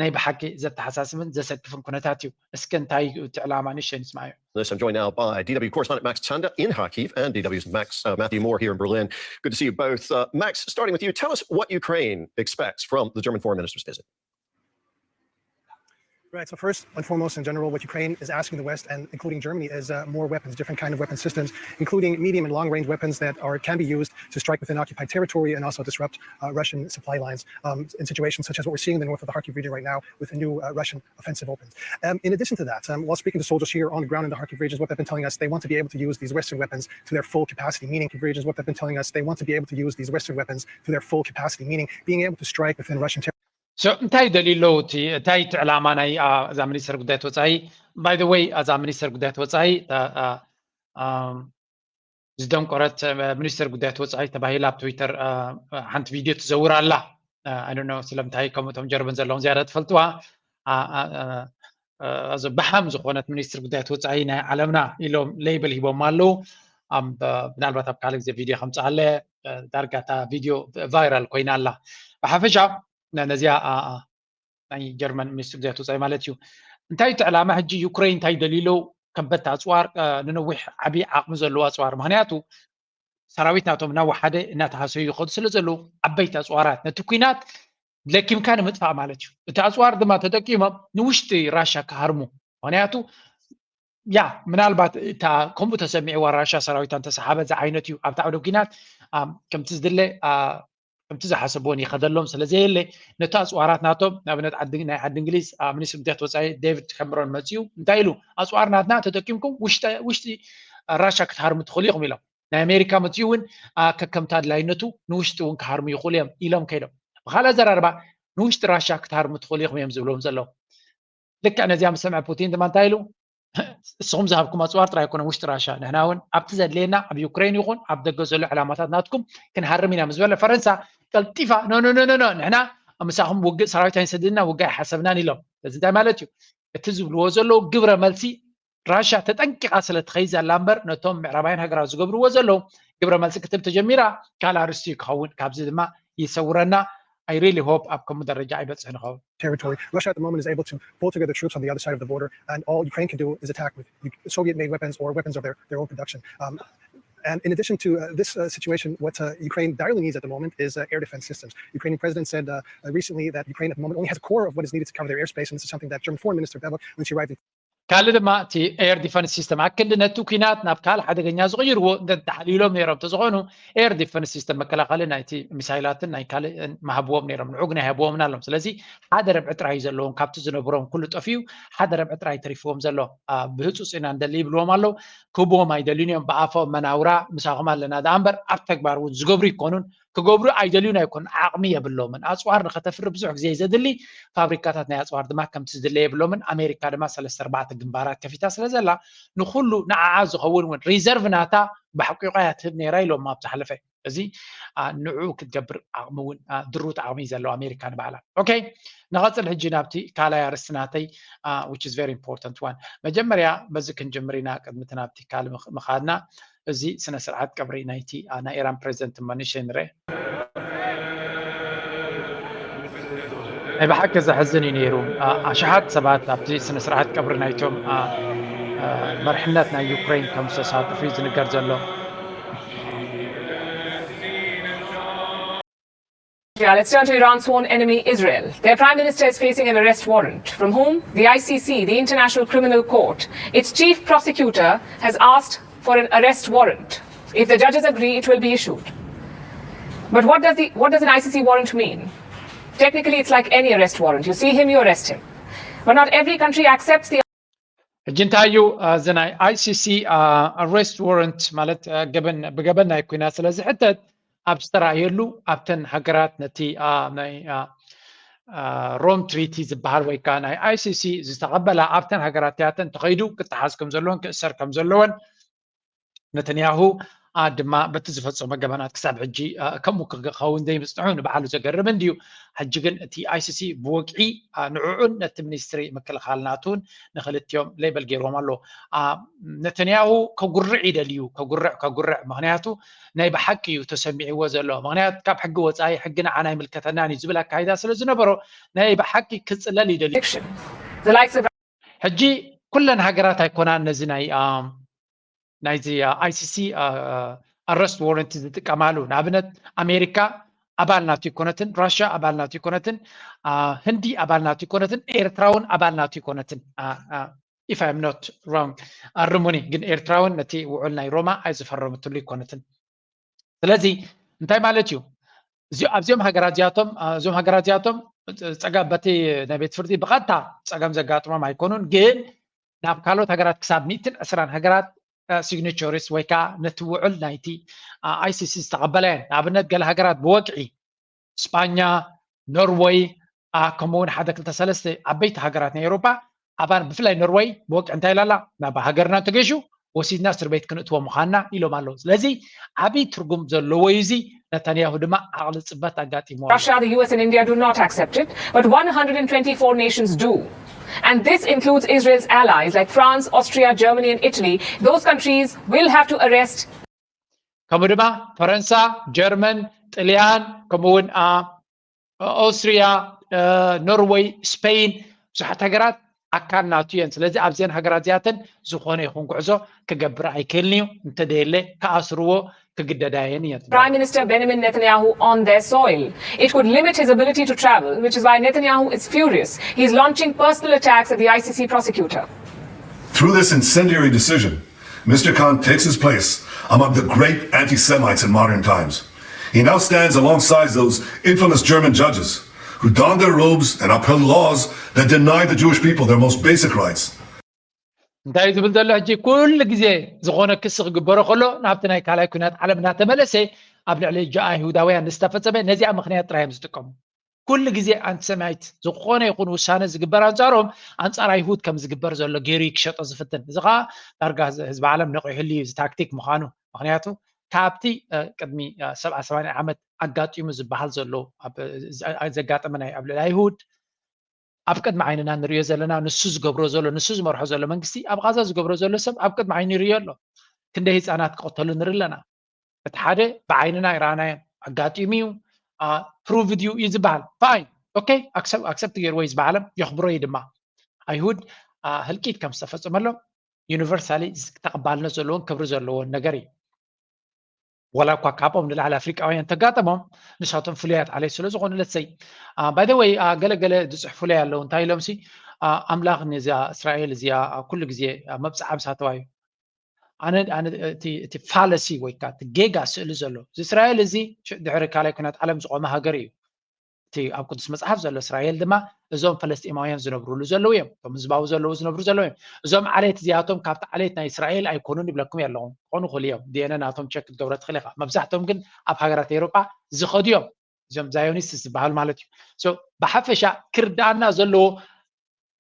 ናይ ብሓቂ ዘተሓሳስብን ዘሰክፍን ኩነታት እዩ እስከ እንታይ እዩ እቲ ዕላማ ንሸ ንስማዮ This, I'm joined now by D W correspondent Max Chanda in Kharkiv and D W's Max uh, Matthew Moore here in Berlin. Good to see you both. Uh, Max, starting with you, tell us what Ukraine expects from the German foreign minister's visit. Right. So first and foremost, in general, what Ukraine is asking the West, and including Germany, is uh, more weapons, different kind of weapon systems, including medium and long-range weapons that are can be used to strike within occupied territory and also disrupt uh, Russian supply lines um, in situations such as what we're seeing in the north of the Kharkiv region right now with a new uh, Russian offensive opens. Um, in addition to that, um, while speaking to soldiers here on the ground in the Kharkiv regions, what they've been telling us, they want to be able to use these Western weapons to their full capacity, meaning regions, what they've been telling us, they want to be able to use these Western weapons to their full capacity, meaning being able to strike within Russian territory. So እንታይ ደልዩ ኣለዉ እቲ እንታይ እቲ ዕላማ ናይ እዛ ሚኒስተር ጉዳያት ወፃኢ by the way እዛ ሚኒስተር ጉዳያት ወፃኢ ዝደንቆረት ሚኒስተር ጉዳያት ወፃኢ ተባሂላ ኣብ ትዊተር ሓንቲ ቪድዮ ትዘውር ኣላ። ስለምንታይ ከምኡቶም ጀርመን ዘለዎም ዝያዳ ትፈልጥዋ ብሓም ዝኾነት ሚኒስትር ጉዳያት ወፃኢ ናይ ዓለምና ኢሎም ሌይብል ሂቦም ኣለዉ። ምናልባት ኣብ ካልእ ግዜ ቪድዮ ከምፅኣለ ዳርጋ እታ ቪድዮ ቫይራል ኮይና ኣላ። ብሓፈሻ ነዚኣ ናይ ጀርመን ሚኒስትር ጉዳያት ወፃኢ ማለት እዩ። እንታይ እቲ ዕላማ ሕጂ ዩክሬን እንታይ ደልዩ ኣለዉ ከበድቲ ኣፅዋር ንነዊሕ ዓብዪ ዓቕሚ ዘለዎ ኣፅዋር ምክንያቱ ሰራዊት ናቶም እናወሓደ እናተሃሰዩ ይኸዱ ስለ ዘለዉ ዓበይቲ ኣፅዋራት ነቲ ኩናት ለኪምካ ንምጥፋእ ማለት እዩ። እቲ ኣፅዋር ድማ ተጠቂሞም ንውሽጢ ራሻ ክሃርሙ ምክንያቱ ያ ምናልባት እታ ከምኡ ተሰሚዕዋ ራሻ ሰራዊታ እንተሰሓበ ዝዓይነት እዩ ኣብቲ ዓውደ ኩናት ከምቲ ዝድለ ከምቲ ዝሓሰብዎን ይኸደሎም ስለ ዘየለ ነቲ ኣፅዋራት ናቶም ንኣብነት ናይ ዓዲ እንግሊዝ ሚኒስትር ጉዳያት ወፃኢ ዴቪድ ካምሮን መፅኡ እንታይ ኢሉ ኣፅዋር ናትና ተጠቂምኩም ውሽጢ ራሻ ክትሃርሙ ትኽእሉ ኢኹም ኢሎም ናይ ኣሜሪካ መፅኡ እውን ከከምቲ ኣድላይነቱ ንውሽጢ እውን ክሃርሙ ይኽእሉ እዮም ኢሎም ከይዶም ብካልእ ኣዘራርባ ንውሽጢ ራሻ ክትሃርሙ ትኽእሉ ኢኹም እዮም ዝብሎም ዘለዉ ልክዕ ነዚኣ ምስ ሰምዐ ፑቲን ድማ እንታይ ኢሉ እስኹም ዝሃብኩም ኣፅዋር ጥራይ ኣይኮነን ውሽጢ ራሻ ንሕና እውን ኣብቲ ዘድልየና ኣብ ዩክሬን ይኹን ኣብ ደገ ዘሎ ዕላማታት ናትኩም ክንሃርም ኢና ምስ በለ ፈረንሳ ቀልጢፋ ኖኖኖኖኖ ንሕና ምሳኹም ውግእ ሰራዊት ኣይንሰድድና ውግእ ኣይሓሰብናን ኢሎም እዚ እንታይ ማለት እዩ እቲ ዝብልዎ ዘለዉ ግብረ መልሲ ራሽያ ተጠንቂቓ ስለ ትኸይድ ዘላ እምበር ነቶም ምዕራባውያን ሃገራት ዝገብርዎ ዘለዉ ግብረ መልሲ ክትህብ ተጀሚራ ካልእ ኣርእስቲ እዩ ክኸውን። ካብዚ ድማ ይሰውረና። I really hope ኣብ ከምኡ ደረጃ ኣይበጽሕን ይኸውን። Territory. Russia at the moment is able to pull together troops on the other side of the border, and all Ukraine can do is attack with Soviet-made weapons or weapons of their, their own production. Um, and in addition to uh, this uh, situation, what uh, Ukraine direly needs at the moment is uh, air defense systems. Ukrainian president said uh, recently that Ukraine at the moment only has a core of what is needed to cover their airspace, and this is something that German Foreign Minister Baerbock, when she arrived in ካልእ ድማ እቲ air defense system ኣክንዲ ነቲ ኲናት ናብ ካልእ ሓደገኛ ዝቕይርዎ እንተ ተሓሊሎም ነይሮም እንተዝኾኑ air defense system መከላኸሊ ናይቲ ሚሳይላትን ናይ ካልእ ምሃብዎም ነይሮም፣ ንዑ ግን ኣይሃብዎምን ኣሎም። ስለዚ ሓደ ረብዒ ጥራይ እዩ ዘለዎም ካብቲ ዝነብሮም ኩሉ ጠፊኡ ሓደ ረብዒ ጥራይ ተሪፍዎም ዘሎ። ብህፁፅ ኢና ንደሊ ይብልዎም ኣለዉ። ክህብዎም ኣይደልዩን እዮም። ብኣፎም መናውራ ምሳኹም ኣለና ደኣ እምበር ኣብ ተግባር እውን ዝገብሩ ይኮኑን። ክገብሩ ኣይደልዩን ኣይኮኑን፣ ዓቕሚ የብሎምን። ኣፅዋር ንኸተፍሪ ብዙሕ ግዜ እዩ ዘድሊ። ፋብሪካታት ናይ ኣፅዋር ድማ ከምቲ ዝድለ የብሎምን። ኣሜሪካ ድማ ሰለስተ ኣርባዕተ ግንባራት ከፊታ ስለ ዘላ ንኩሉ ንዓዓ ዝኸውን እውን reserve ናታ ባሕቂቋ እያ ትህብ ነይራ ኢሎም ኣብ ዝሓለፈ። እዚ ንዑ ክትገብር ዓቕሚ እውን ድሩት ዓቕሚ እዩ ዘለዋ ኣሜሪካ ንባዕላ። ኦኬ፣ ንቐፅል ሕጂ ናብቲ ካልኣይ ኣርእስቲ ናተይ which is very important one። መጀመርያ በዚ ክንጅምር ኢና ቅድሚ እቲ ናብቲ ካልእ ምኻድና። እዚ ስነ ስርዓት ቀብሪ ናይቲ ናይ ኢራን ፕሬዚደንት መኒሸ ንርአ። ናይ ብሓቂ ዘሕዝን እዩ ነይሩ። ኣሽሓት ሰባት ኣብቲ ስነ ስርዓት ቀብሪ ናይቶም መርሕነት ናይ ዩክሬን ከም ዝተሳተፉ እዩ ዝንገር ዘሎ። Let's turn to Iran's sworn enemy, Israel. Their prime minister is facing an arrest warrant. From whom? The I C C, the International Criminal Court. Its chief prosecutor has asked for an arrest warrant. If the judges agree, it will be issued. But what does, the, what does an I C C warrant mean? Technically, it's like any arrest warrant. You see him, you arrest him. But not every country accepts the ሕጂ እንታይ እዩ እዚ ናይ I C C arrest warrant ማለት ገበን ብገበን ናይ ኩናት ስለ ዝሕተት ኣብ ዝተራእየሉ ኣብተን ሃገራት ነቲ ናይ ሮም ትሪቲ ዝበሃል ወይ ከዓ ናይ I C C ዝተቐበላ ኣብተን ሃገራት እቲኣተን ተኸይዱ ክተሓዝ ከም ዘለዎን ክእሰር ከም ዘለዎን ነተንያሁ ድማ በቲ ዝፈፀሞ ገበናት ክሳብ ሕጂ ከምኡ ክኸውን ዘይምፅንሑ ንባዕሉ ዘገርም እንድዩ። ሕጂ ግን እቲ I C C ብወግዒ ንዕዑን ነቲ ሚኒስትሪ ምክልኻል ናቱን ንክልቲኦም ሌበል ገይርዎም ኣሎ። ነተንያሁ ከጉርዕ ይደልዩ ከጉርዕ ከጉርዕ ምክንያቱ ናይ ብሓቂ እዩ ተሰሚዕዎ ዘሎ። ምክንያቱ ካብ ሕጊ ወፃኢ ሕጊ ንዓና ኣይምልከተናን እዩ ዝብል ኣካይዳ ስለ ዝነበሮ ናይ ብሓቂ ክፅለል ይደልዩ። ሕጂ ኩለን ሃገራት ኣይኮናን ነዚ ናይ ናይዚ I C C arrest warrant ዝጥቀማሉ። ንኣብነት ኣሜሪካ ኣባል ናቱ ይኮነትን፣ ራሽያ ኣባል ናቱ ይኮነትን፣ ህንዲ ኣባል ናቱ ይኮነትን፣ ኤርትራ እውን ኣባል ናቱ ይኮነትን። If I'm not wrong ኣርሙኒ፣ ግን ኤርትራ እውን ነቲ ውዑል ናይ ሮማ ኣይዝፈረመትሉ ይኮነትን። ስለዚ እንታይ ማለት እዩ? ኣብዚኦም ሃገራት እዚኣቶም እዞም ሃገራት እዚኣቶም ጸገም በቲ ናይ ቤት ፍርዲ ብቐጥታ ጸገም ዘጋጥሞም ኣይኮኑን፣ ግን ናብ ካልኦት ሃገራት ክሳብ ሚእትን ዕስራን ሃገራት ሲግኒቸሪስ ወይ ከዓ ነቲ ውዕል ናይቲ I C C ዝተቐበላ እየን። ንኣብነት ገለ ሃገራት ብወግዒ ስጳኛ፣ ኖርወይ ከምኡውን ሓደ ክልተ ሰለስተ ዓበይቲ ሃገራት ናይ ኤውሮጳ ኣባን ብፍላይ ኖርወይ ብወግዒ እንታይ ኢላላ ናብ ሃገርና እንተገሹ ወሲድና እስር ቤት ክንእትዎ ምዃንና ኢሎም ኣለዉ። ስለዚ ዓብዪ ትርጉም ዘለዎ እዩ እዚ። ነታንያሁ ድማ ዓቕሊ ጽበት ኣጋጢሞ ኣሎ። Russia, the U S and India do not accept it, but one hundred twenty-four nations do. And this includes Israel's allies like France, Austria, Germany, and Italy. Those countries will have to arrest ከምኡ ድማ ፈረንሳ፣ ጀርመን፣ ጥልያን ከምኡውን ኦስትሪያ፣ ኖርወይ፣ ስፔን ብዙሓት ሃገራት ኣካል ናቱ እየን። ስለዚ ኣብዘን ሃገራት እዚኣተን ዝኾነ ይኹን ጉዕዞ ክገብር ኣይክእልን እዩ። እንተደየለ ክኣስርዎ ክግደዳ እየን እየን። Prime Minister Benjamin Netanyahu on their soil. It could limit his ability to travel, which is why Netanyahu is furious. He's launching personal attacks at the I C C prosecutor. Through this incendiary decision, Mister Khan takes his place among the great anti Semites in modern times. He now stands alongside those infamous German judges who donned their robes and upheld laws that denied the Jewish people their most basic rights. እንታይ እዩ ዝብል ዘሎ ሕጂ? ኩሉ ግዜ ዝኾነ ክሲ ክግበሮ ከሎ ናብቲ ናይ ካልኣይ ኩናት ዓለም እናተመለሰ ኣብ ልዕሊ ጃ ኣይሁዳውያን ዝተፈጸመ ነዚኣ ምኽንያት ጥራይ እዮም ዝጥቀሙ። ኩሉ ግዜ ኣንቲሰማይት ዝኾነ ይኹን ውሳነ ዝግበር ኣንጻሮም ኣንጻር ኣይሁድ ከም ዝግበር ዘሎ ገይሩ እዩ ክሸጦ ዝፍትን። እዚ ከዓ ዳርጋ ህዝቢ ዓለም ነቒሑሉ እዩ እዚ ታክቲክ ምዃኑ። ምኽንያቱ ካብቲ ቅድሚ ሰብዓ ሰማንያ ዓመት ኣጋጢሙ ዝበሃል ዘሎ ዘጋጠመ ናይ ኣብ ልዕሊ ኣይሁድ ኣብ ቅድሚ ዓይንና ንሪኦ ዘለና፣ ንሱ ዝገብሮ ዘሎ፣ ንሱ ዝመርሖ ዘሎ መንግስቲ ኣብ ቃዛ ዝገብሮ ዘሎ ሰብ ኣብ ቅድሚ ዓይኒ ይሪኦ ኣሎ። ክንደይ ህፃናት ክቐተሉ ንርኢ ኣለና። እቲ ሓደ ብዓይንና ይረኣናዮ፣ ኣጋጢሙ እዩ፣ ፕሩቭድ እዩ እዩ ዝበሃል። ፋይን፣ ኦኬ፣ ኣክሰፕት ገይርዎ እዩ ዝበሃለ፣ የኽብሮ እዩ ድማ። ኣይሁድ ህልቂት ከም ዝተፈፀመሎም ዩኒቨርሳሊ ተቐባልነት ዘለዎን ክብሪ ዘለዎን ነገር እዩ። ወላ እኳ ካብኦም ንላዕሊ ኣፍሪቃውያን ተጋጠሞም፣ ንሳቶም ፍሉያት ዓሌት ስለ ዝኾኑ፣ ለትሰይ ባይ ወይ ገለገለ ዝፅሕፉለይ ኣለዉ። እንታይ ኢሎም ሲ ኣምላኽ ነዚኣ እስራኤል እዚኣ ኩሉ ግዜ መብፅዓ ምሳተዋ እዩ። ኣነ ኣነ እቲ እቲ ፋለሲ ወይ ከዓ እቲ ጌጋ ስእሊ ዘሎ እዚ እስራኤል እዚ ድሕሪ ካልኣይ ኩናት ዓለም ዝቆመ ሃገር እዩ። እቲ ኣብ ቅዱስ መጽሓፍ ዘሎ እስራኤል ድማ እዞም ፈለስጢማውያን ዝነብሩሉ ዘለዉ እዮም። እቶም ህዝባዊ ዘለዉ ዝነብሩ ዘለዉ እዮም። እዞም ዓሌት እዚኣቶም ካብቲ ዓሌት ናይ እስራኤል ኣይኮኑን ይብለኩም ኣለኹም። ክኾኑ ይኽእሉ እዮም። ዲኤንኤ ናቶም ቸክ ክትገብሮ ትኽእል ኢኻ። መብዛሕትኦም ግን ኣብ ሃገራት ኤውሮጳ ዝኸዱ እዮም። እዞም ዛዮኒስት ዝበሃሉ ማለት እዩ። ብሓፈሻ ክርዳኣና ዘለዎ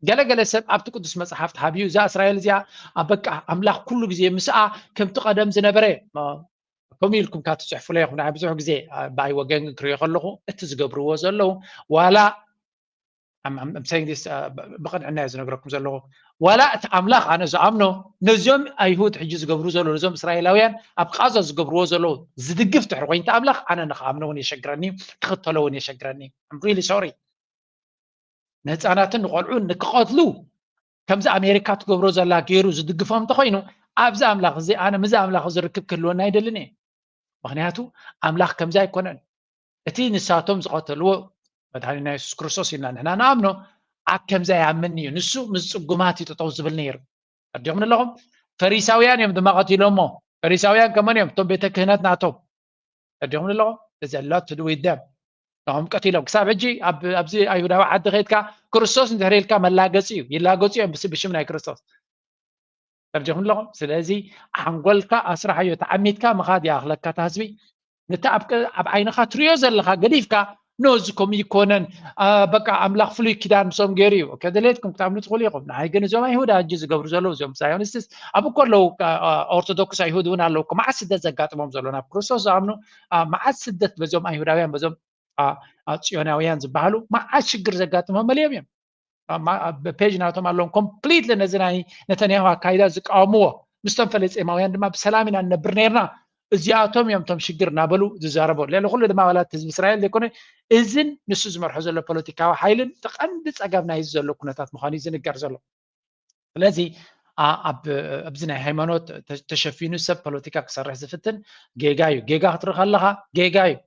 ገለገለ ሰብ ኣብቲ ቅዱስ መጽሓፍ ተሃብዩ እዛ እስራኤል እዚኣ ኣብ በቃ ኣምላኽ ኩሉ ግዜ ምስኣ ከምቲ ቀደም ዝነበረ ከምኡ ኢልኩም ካብ ትፅሕፉለ ኢኹም። ንዓይ ብዙሕ ግዜ ብኣይ ወገን ግን ክሪኦ ከለኹ እቲ ዝገብርዎ ዘለዉ ዋላ ብቅንዕና እየ ዝነግረኩም ዘለኹ ዋላ እቲ ኣምላኽ ኣነ ዝኣምኖ ነዚኦም ኣይሁድ ሕጂ ዝገብሩ ዘለዉ ነዞም እስራኤላውያን ኣብ ቃዛ ዝገብርዎ ዘለዉ ዝድግፍ ድሕሪ ኮይንቲ ኣምላኽ ኣነ ንክኣምኖ እውን የሸግረኒ ክኽተሎ እውን የሸግረኒ ሪሊ ሶሪ ንህፃናትን ንቆልዑን ንክቐትሉ ከምዚ ኣሜሪካ ትገብሮ ዘላ ገይሩ ዝድግፎም እንተኮይኑ ኣብዚ ኣምላኽ እዚ ኣነ ምዚ ኣምላኽ ዝርክብ ክህልወና ኣይደልን እየ። ምክንያቱ ኣምላኽ ከምዚ ኣይኮነን። እቲ ንሳቶም ዝቐተልዎ መድሃኒና የሱስ ክርስቶስ ኢልና ንሕና ንኣምኖ ኣብ ከምዚ ኣይኣምን እዩ። ንሱ ምስ ፅጉማት እዩ ጠጠው ዝብል ነይሩ። ኣዲኹም ኣለኹም ፈሪሳውያን እዮም ድማ ቀቲሎሞ። ፈሪሳውያን ከመን እዮም እቶም ቤተ ክህነት ናቶም ኣዲኹም ኣለኹም እዚ lot to do with them ንኦም ቀቲሎም ክሳብ ሕጂ ኣብዚ ኣይሁዳዊ ዓዲ ከይድካ ክርስቶስ እንድሕር ኢልካ መላገፂ እዩ ይላገፁ እዮም ብስም ናይ ክርስቶስ ኣዲኹም ኣለኹም ስለዚ ሓንጎልካ ኣስራሓዮ ተዓሚትካ ምኻድ ይኣኽለካ እታ ህዝቢ ነቲ ኣብ ዓይንኻ ትሪኦ ዘለኻ ገዲፍካ ኖ እዚ ከምኡ ይኮነን በቃ ኣምላኽ ፍሉይ ኪዳን ምስኦም ገይሩ እዩ ከደሌትኩም ክትኣምኑ ትኽእሉ ኢኹም ንዓይ ግን እዞም ኣይሁዳ ሕጂ ዝገብሩ ዘለዉ እዞም ሳዮኒስትስ ኣብ እኮ ኣለዉ ኦርቶዶክስ ኣይሁድ እውን ኣለዉ እኮ መዓት ስደት ዘጋጥሞም ዘሎ ናብ ክርስቶስ ዝኣምኑ መዓት ስደት በዞም ኣይሁዳውያን በዞም ፅዮናውያን ዝበሃሉ መዓት ሽግር ዘጋጥሞም መሊኦም እዮም ፔጅ ናቶም ኣለዎም ኮምፕሊትሊ ነዚ ናይ ነተንያሁ ኣካይዳ ዝቃወምዎ ምስቶም ፈለስጢማውያን ድማ ብሰላም ኢና ንነብር ነርና እዚኣቶም እዮም ቶም ሽግር እናበሉ ዝዛረቡ ልዕሊ ኩሉ ድማ ኣባላት ህዝቢ እስራኤል ዘይኮነ እዝን ንሱ ዝመርሖ ዘሎ ፖለቲካዊ ሓይልን ተቐንዲ ፀገም ናይ ዘሎ ኩነታት ምዃኑ እዩ ዝንገር ዘሎ ስለዚ ኣብዚ ናይ ሃይማኖት ተሸፊኑ ሰብ ፖለቲካ ክሰርሕ ዝፍትን ጌጋ እዩ ጌጋ ክትርኢ ከለካ ጌጋ እዩ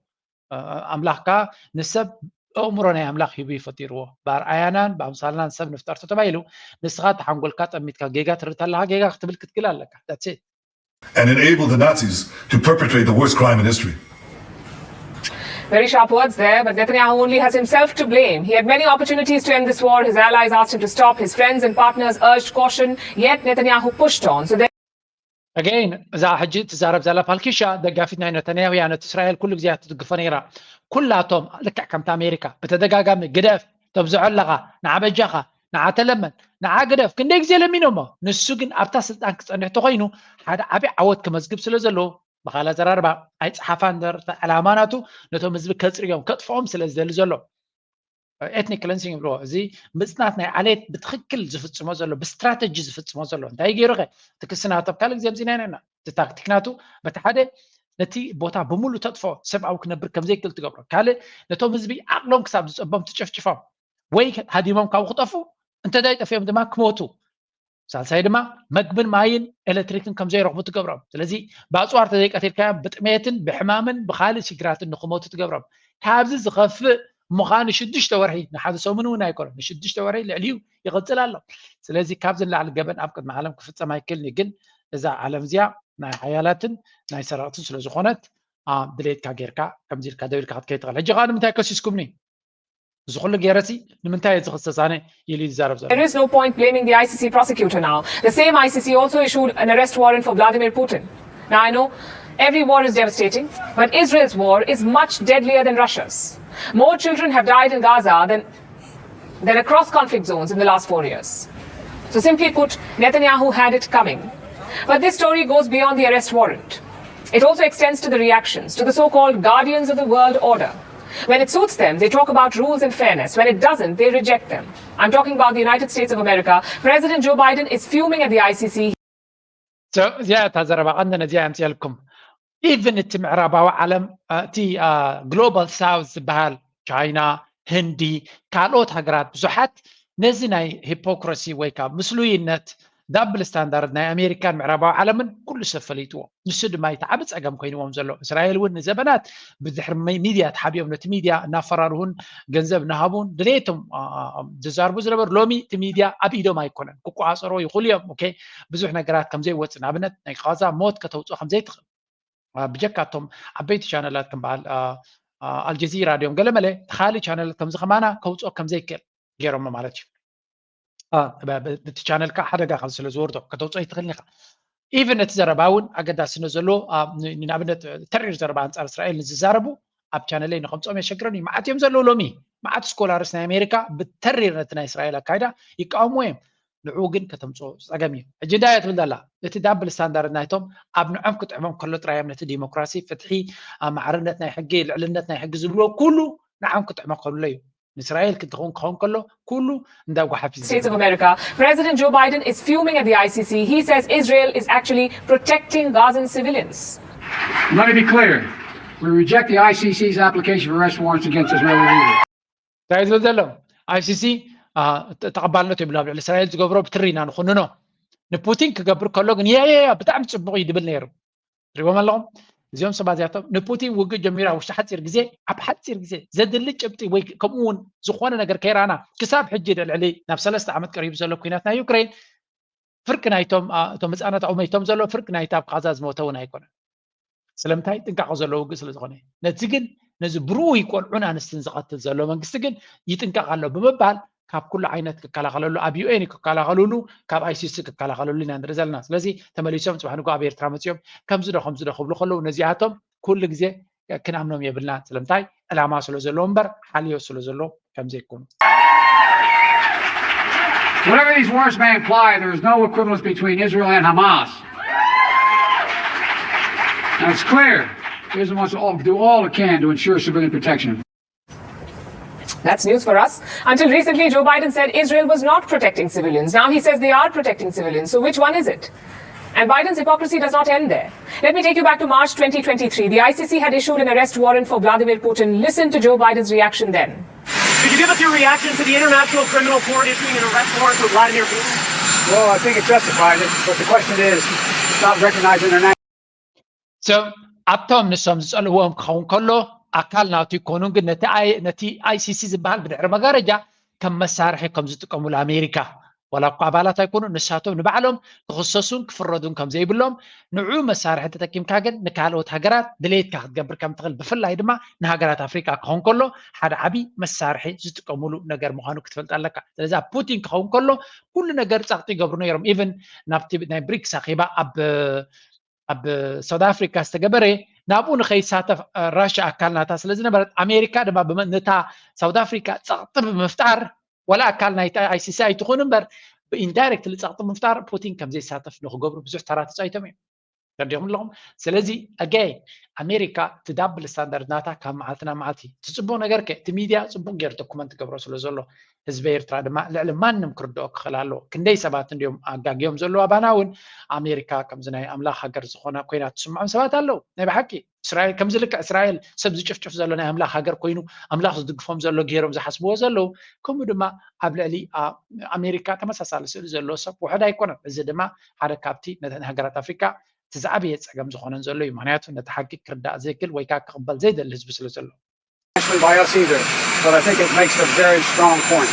ኣምላኽ ከዓ ንሰብ ኣእምሮ ናይ ኣምላኽ ሂቡ እዩ ፈጢርዎ ብኣርኣያናን ብኣምሳልናን ሰብ ንፍጠር ተባሂሉ ንስኻ ተሓንጎልካ ጠሚትካ ጌጋ ትርታ ኣለካ ጌጋ ክትብል ክትክል ኣለካ that's it and enable the Nazis to perpetrate the worst crime in history. Very sharp words there, but Netanyahu only has himself to blame. He had many opportunities to end this war. His allies asked him to stop. His friends and partners urged caution. Yet Netanyahu pushed on. So there Again እዛ ሕጂ ትዛረብ ዘላ ፓልኪሻ ደጋፊት ናይ ነተንያሁ እያ ነቲ እስራኤል ኩሉ ግዜ ትድግፎ ነይራ ኩላቶም ልክዕ ከምቲ ኣሜሪካ ብተደጋጋሚ ግደፍ ተብዝሖ ኣለኻ ንዓ በጃኻ ንዓ ተለመን ንዓ ግደፍ ክንደይ ግዜ ለሚኖሞ ንሱ ግን ኣብታ ስልጣን ክፀንሕ ተኮይኑ ሓደ ዓብዪ ዓወት ክመዝግብ ስለ ዘለዎ ብካል ኣዘራርባ ኣይፀሓፋ እንበር ዕላማ ናቱ ነቶም ህዝቢ ከፅርዮም ከጥፍኦም ስለ ዝደሊ ዘሎ ኤትኒክ ክለንሲንግ ይብልዎ እዚ ምፅናት ናይ ዓሌት ብትክክል ዝፍፅሞ ዘሎ ብስትራተጂ ዝፍፅሞ ዘሎ እንታይ ገይሩ ከ እቲ ክሲ ናቱ ኣብ ካልእ ግዜ ኣምፂና ኢና እቲ ታክቲክ ናቱ በቲ ሓደ ነቲ ቦታ ብምሉ ተጥፎ ሰብኣዊ ክነብር ከምዘይክእል ትገብሮ ካልእ ነቶም ህዝቢ ዓቅሎም ክሳብ ዝፀቦም ትጨፍጭፎም ወይ ሃዲሞም ካብኡ ክጠፉ እንተዳይ ጠፊኦም ድማ ክሞቱ ሳልሳይ ድማ መግብን ማይን ኤሌክትሪክን ከምዘይረኽቡ ትገብሮም ስለዚ ብኣፅዋር ተዘይቀቲልካዮም ብጥሜትን ብሕማምን ብካልእ ሽግራትን ንክሞቱ ትገብሮም ካብዚ ዝኸፍእ ምዃኑ ሽዱሽተ ወርሒ ንሓደ ሰሙን እውን ኣይኮነ ንሽዱሽተ ወርሒ ልዕሊዩ ይቕፅል ኣሎ ስለዚ ካብዚ ንላዕሊ ገበን ኣብ ቅድሚ ዓለም ክፍፀም ኣይክልን ግን እዛ ዓለም እዚኣ ናይ ሓያላትን ናይ ሰረቕትን ስለዝኾነት ድሌትካ ጌርካ ከምዚ ኢልካ ደው ኢልካ ክትከይድ ትኽእል ሕጂ ከዓ ንምንታይ ከሲስኩምኒ እዚ ኩሉ ገይረሲ ንምንታይ እዚ ክሰሳነ ኢሉ ይዛረብ ዘሎ There is no point blaming the I C C prosecutor now. The same I C C also issued an arrest warrant for Vladimir Putin. Now I know every war is devastating, but Israel's war is much deadlier than Russia's. More children have died in Gaza than, than across conflict zones in the last four years. So simply put, Netanyahu had it coming. But this story goes beyond the arrest warrant. It also extends to the reactions to the so-called guardians of the world order. When it suits them, they talk about rules and fairness. When it doesn't, they reject them. I'm talking about the United States of America. President Joe Biden is fuming at the I C C. እዚኣ እታ ዘረባ ቀንዲ ነዚኣ ኣምፅኣልኩም። ኢቭን እቲ ምዕራባዊ ዓለም እቲ ግሎባል ሳውዝ ዝበሃል ቻይና፣ ህንዲ፣ ካልኦት ሃገራት ብዙሓት ነዚ ናይ ሂፖክረሲ ወይ ከዓ ምስሉይነት ዳብል ስታንዳርድ ናይ ኣሜሪካን ምዕራባዊ ዓለምን ኩሉ ሰብ ፈሊጥዎ። ንሱ ድማ እቲ ዓቢ ጸገም ኮይንዎም ዘሎ። እስራኤል እውን ንዘበናት ብድሕሪ ሚድያ ተሓቢኦም ነቲ ሚድያ እናፈራርሁን ገንዘብ እናሃቡን ድሌቶም ዝዛርቡ ዝነበሩ፣ ሎሚ እቲ ሚድያ ኣብ ኢዶም ኣይኮነን። ክቆፃፀሮ ይኽእሉ እዮም። ኦኬ፣ ብዙሕ ነገራት ከምዘይወፅእ፣ ንኣብነት ናይ ቃዛ ሞት ከተውፅኦ ከምዘይትኽእል፣ ብጀካ እቶም ዓበይቲ ቻነላት ከም በዓል ኣልጀዚራ ድዮም ገለመለ፣ ተኻሊ ቻነላት ከምዚ ከማና ከውፅኦ ከምዘይክእል ገይሮሞ ማለት እዩ። እቲ ቻነልካ ሓደጋ ካብ ስለ ዝወርዶ ከተውፅኦ ይትኽእል ኢኻ። ኢቨን እቲ ዘረባ እውን ኣገዳስነት ዘለዎ፣ ንኣብነት ተሪር ዘረባ ኣንፃር እስራኤል ንዝዛረቡ ኣብ ቻነለይ ንኸምፅኦም የሸግረን እዩ። መዓት እዮም ዘለዉ ሎሚ፣ መዓት ስኮላርስ ናይ ኣሜሪካ ብተሪር ነቲ ናይ እስራኤል ኣካይዳ ይቃወምዎ እዮም። ንዕኡ ግን ከተምፅኦ ፀገም እዩ። ሕጂ እንታይ እያ ትብል ዘላ? እቲ ዳብል ስታንዳርድ ናይቶም ኣብ ንዖም ክጥዕሞም ከሎ ጥራይ እዮም ነቲ ዲሞክራሲ፣ ፍትሒ፣ ማዕርነት ናይ ሕጊ፣ ልዕልነት ናይ ሕጊ ዝብልዎ ኩሉ ንዓም ክጥዕሞ ከሎ እዩ። ንእስራኤል ክትኸውን ክኸውን ከሎ ኩሉ እንዳጓሓፍ እዩ States of America. President Joe Biden is fuming at the I C C. He says Israel is actually protecting Gazan civilians. Let me be clear. We reject the I C C's application for arrest warrants against Israeli leaders. እንታይ ዝብል ዘሎ? ኣይሲሲ ተቐባልነት የብሉ ኣብ ልዕሊ እስራኤል ዝገብሮ ብትሪ ኢና ንኹንኖ። ንፑቲን ክገብር ከሎ ግን ያ ያ ያ ብጣዕሚ ፅቡቕ እዩ ድብል ነይሩ። ትሪእዎም ኣለኹም እዚኦም ሰባት እዚኣቶም ንፑቲን ውግእ ጀሚሩ ኣብ ውሽጢ ሓፂር ግዜ፣ ኣብ ሓፂር ግዜ ዘድሊ ጭብጢ ወይ ከምኡ እውን ዝኾነ ነገር ከይረኣና ክሳብ ሕጂ ልዕሊ ናብ ሰለስተ ዓመት ቀሪቡ ዘሎ ኩናት ናይ ዩክሬን ፍርቂ ናይቶም እቶም ህፃናት ኣውመይቶም ዘሎ ፍርቂ ናይቲ ኣብ ቃዛ ዝሞተ እውን ኣይኮነን። ስለምንታይ? ጥንቃቐ ዘለዎ ውግእ ስለ ዝኾነ። ነዚ ግን ነዚ ብርኡይ ቆልዑን ኣንስትን ዝቐትል ዘሎ መንግስቲ ግን ይጥንቀቕ ኣሎ ብምባል ካብ ኩሉ ዓይነት ክከላኸለሉ፣ ኣብ ዩኤን ክከላኸልሉ፣ ካብ ኣይሲሲ ክከላኸልሉ ኢና ንርኢ ዘለና። ስለዚ ተመሊሶም ፅባሕ ንግሆ ኣብ ኤርትራ መፂኦም ከምዚ ዶ ከምዚ ዶ ክብሉ ከለዉ ነዚኣቶም ኩሉ ግዜ ክንኣምኖም የብልና። ስለምንታይ? ዕላማ ስለ ዘለዎ እምበር ሓልዮ ስለ ዘለዎ ከምዘይኮኑ። Whatever these words may imply, there is no equivalence between Israel and Hamas. Now it's clear Israel wants to all, do all it can to ensure civilian protection. That's news for us. Until recently, Joe Biden said Israel was not protecting civilians. Now he says they are protecting civilians. So which one is it? And Biden's hypocrisy does not end there. Let me take you back to March twenty twenty-three. The I C C had issued an arrest warrant for Vladimir Putin. Listen to Joe Biden's reaction then. Could you give us your reaction to the International Criminal Court issuing an arrest warrant for Vladimir Putin? Well, I think it justified it, but the question is, it's not recognized internationally. So ኣብቶም ንሶም ዝፀልዎም ክኸውን ከሎ ኣካል ናቱ ይኮኑን ግን ነቲ ኣይሲሲ ዝበሃል ብድሕሪ መጋረጃ ከም መሳርሒ ከም ዝጥቀሙሉ ኣሜሪካ ዋላ እኳ ኣባላት ኣይኮኑ ንሳቶም ንባዕሎም ክኽሰሱን ክፍረዱን ከም ዘይብሎም ንዑ መሳርሒ ተጠቂምካ ግን ንካልኦት ሃገራት ድሌትካ ክትገብር ከም ትኽእል ብፍላይ ድማ ንሃገራት ኣፍሪካ ክኸውን ከሎ ሓደ ዓብዪ መሳርሒ ዝጥቀሙሉ ነገር ምዃኑ ክትፈልጥ ኣለካ። ስለዚ ኣብ ፑቲን ክኸውን ከሎ ኩሉ ነገር ጸቕጢ ይገብሩ ነይሮም። ኢቨን ናብቲ ናይ ብሪክስ ኣኼባ ኣብ ኣብ ሳውት ኣፍሪካ ዝተገበረ ናብኡ ንኸይሳተፍ ራሽያ ኣካል ናታ ስለ ዝነበረት ኣሜሪካ ድማ ነታ ሳውት ኣፍሪካ ጸቕጢ ብምፍጣር ዋላ ኣካል ናይቲ ኣይሲሲ ኣይትኹን እምበር ብኢንዳይሬክትሊ ጸቕጢ ብምፍጣር ፑቲን ከም ዘይሳተፍ ንክገብሩ ብዙሕ ተራ ተፃይቶም እዮም። ተረዲኹም ኣለኹም። ስለዚ ኣጋይ ኣሜሪካ እቲ ዳብል ስታንዳርድ ናታ ካብ መዓልቲ ናብ መዓልቲ እቲ ፅቡቅ ነገር ከ እቲ ሚድያ ፅቡቅ ገይሩ ዶኩመንት ገብሮ ስለ ዘሎ ህዝቢ ኤርትራ ድማ ልዕሊ ማንም ክርድኦ ክኽእል ኣለዎ። ክንደይ ሰባት እንዲዮም ኣጋግዮም ዘለዉ ኣባና እውን ኣሜሪካ ከምዚ ናይ ኣምላኽ ሃገር ዝኾና ኮይና ትስምዖም ሰባት ኣለዉ። ናይ ብሓቂ እስራኤል ከምዚ ልክዕ እስራኤል ሰብ ዝጭፍጭፍ ዘሎ ናይ ኣምላኽ ሃገር ኮይኑ ኣምላኽ ዝድግፎም ዘሎ ገይሮም ዝሓስብዎ ዘለዉ ከምኡ ድማ ኣብ ልዕሊ ኣሜሪካ ተመሳሳሊ ስእሊ ዘለዎ ሰብ ውሑድ ኣይኮነን። እዚ ድማ ሓደ ካብቲ ነተን ሃገራት ኣፍሪካ እቲ ዝዓበየ ፀገም ዝኾነን ዘሎ እዩ። ምክንያቱ ነቲ ሓቂ ክርዳእ ዘይክእል ወይ ከዓ ክቕበል ዘይደሊ ህዝቢ ስለ ዘሎ። By us either, but I think it makes a very strong point.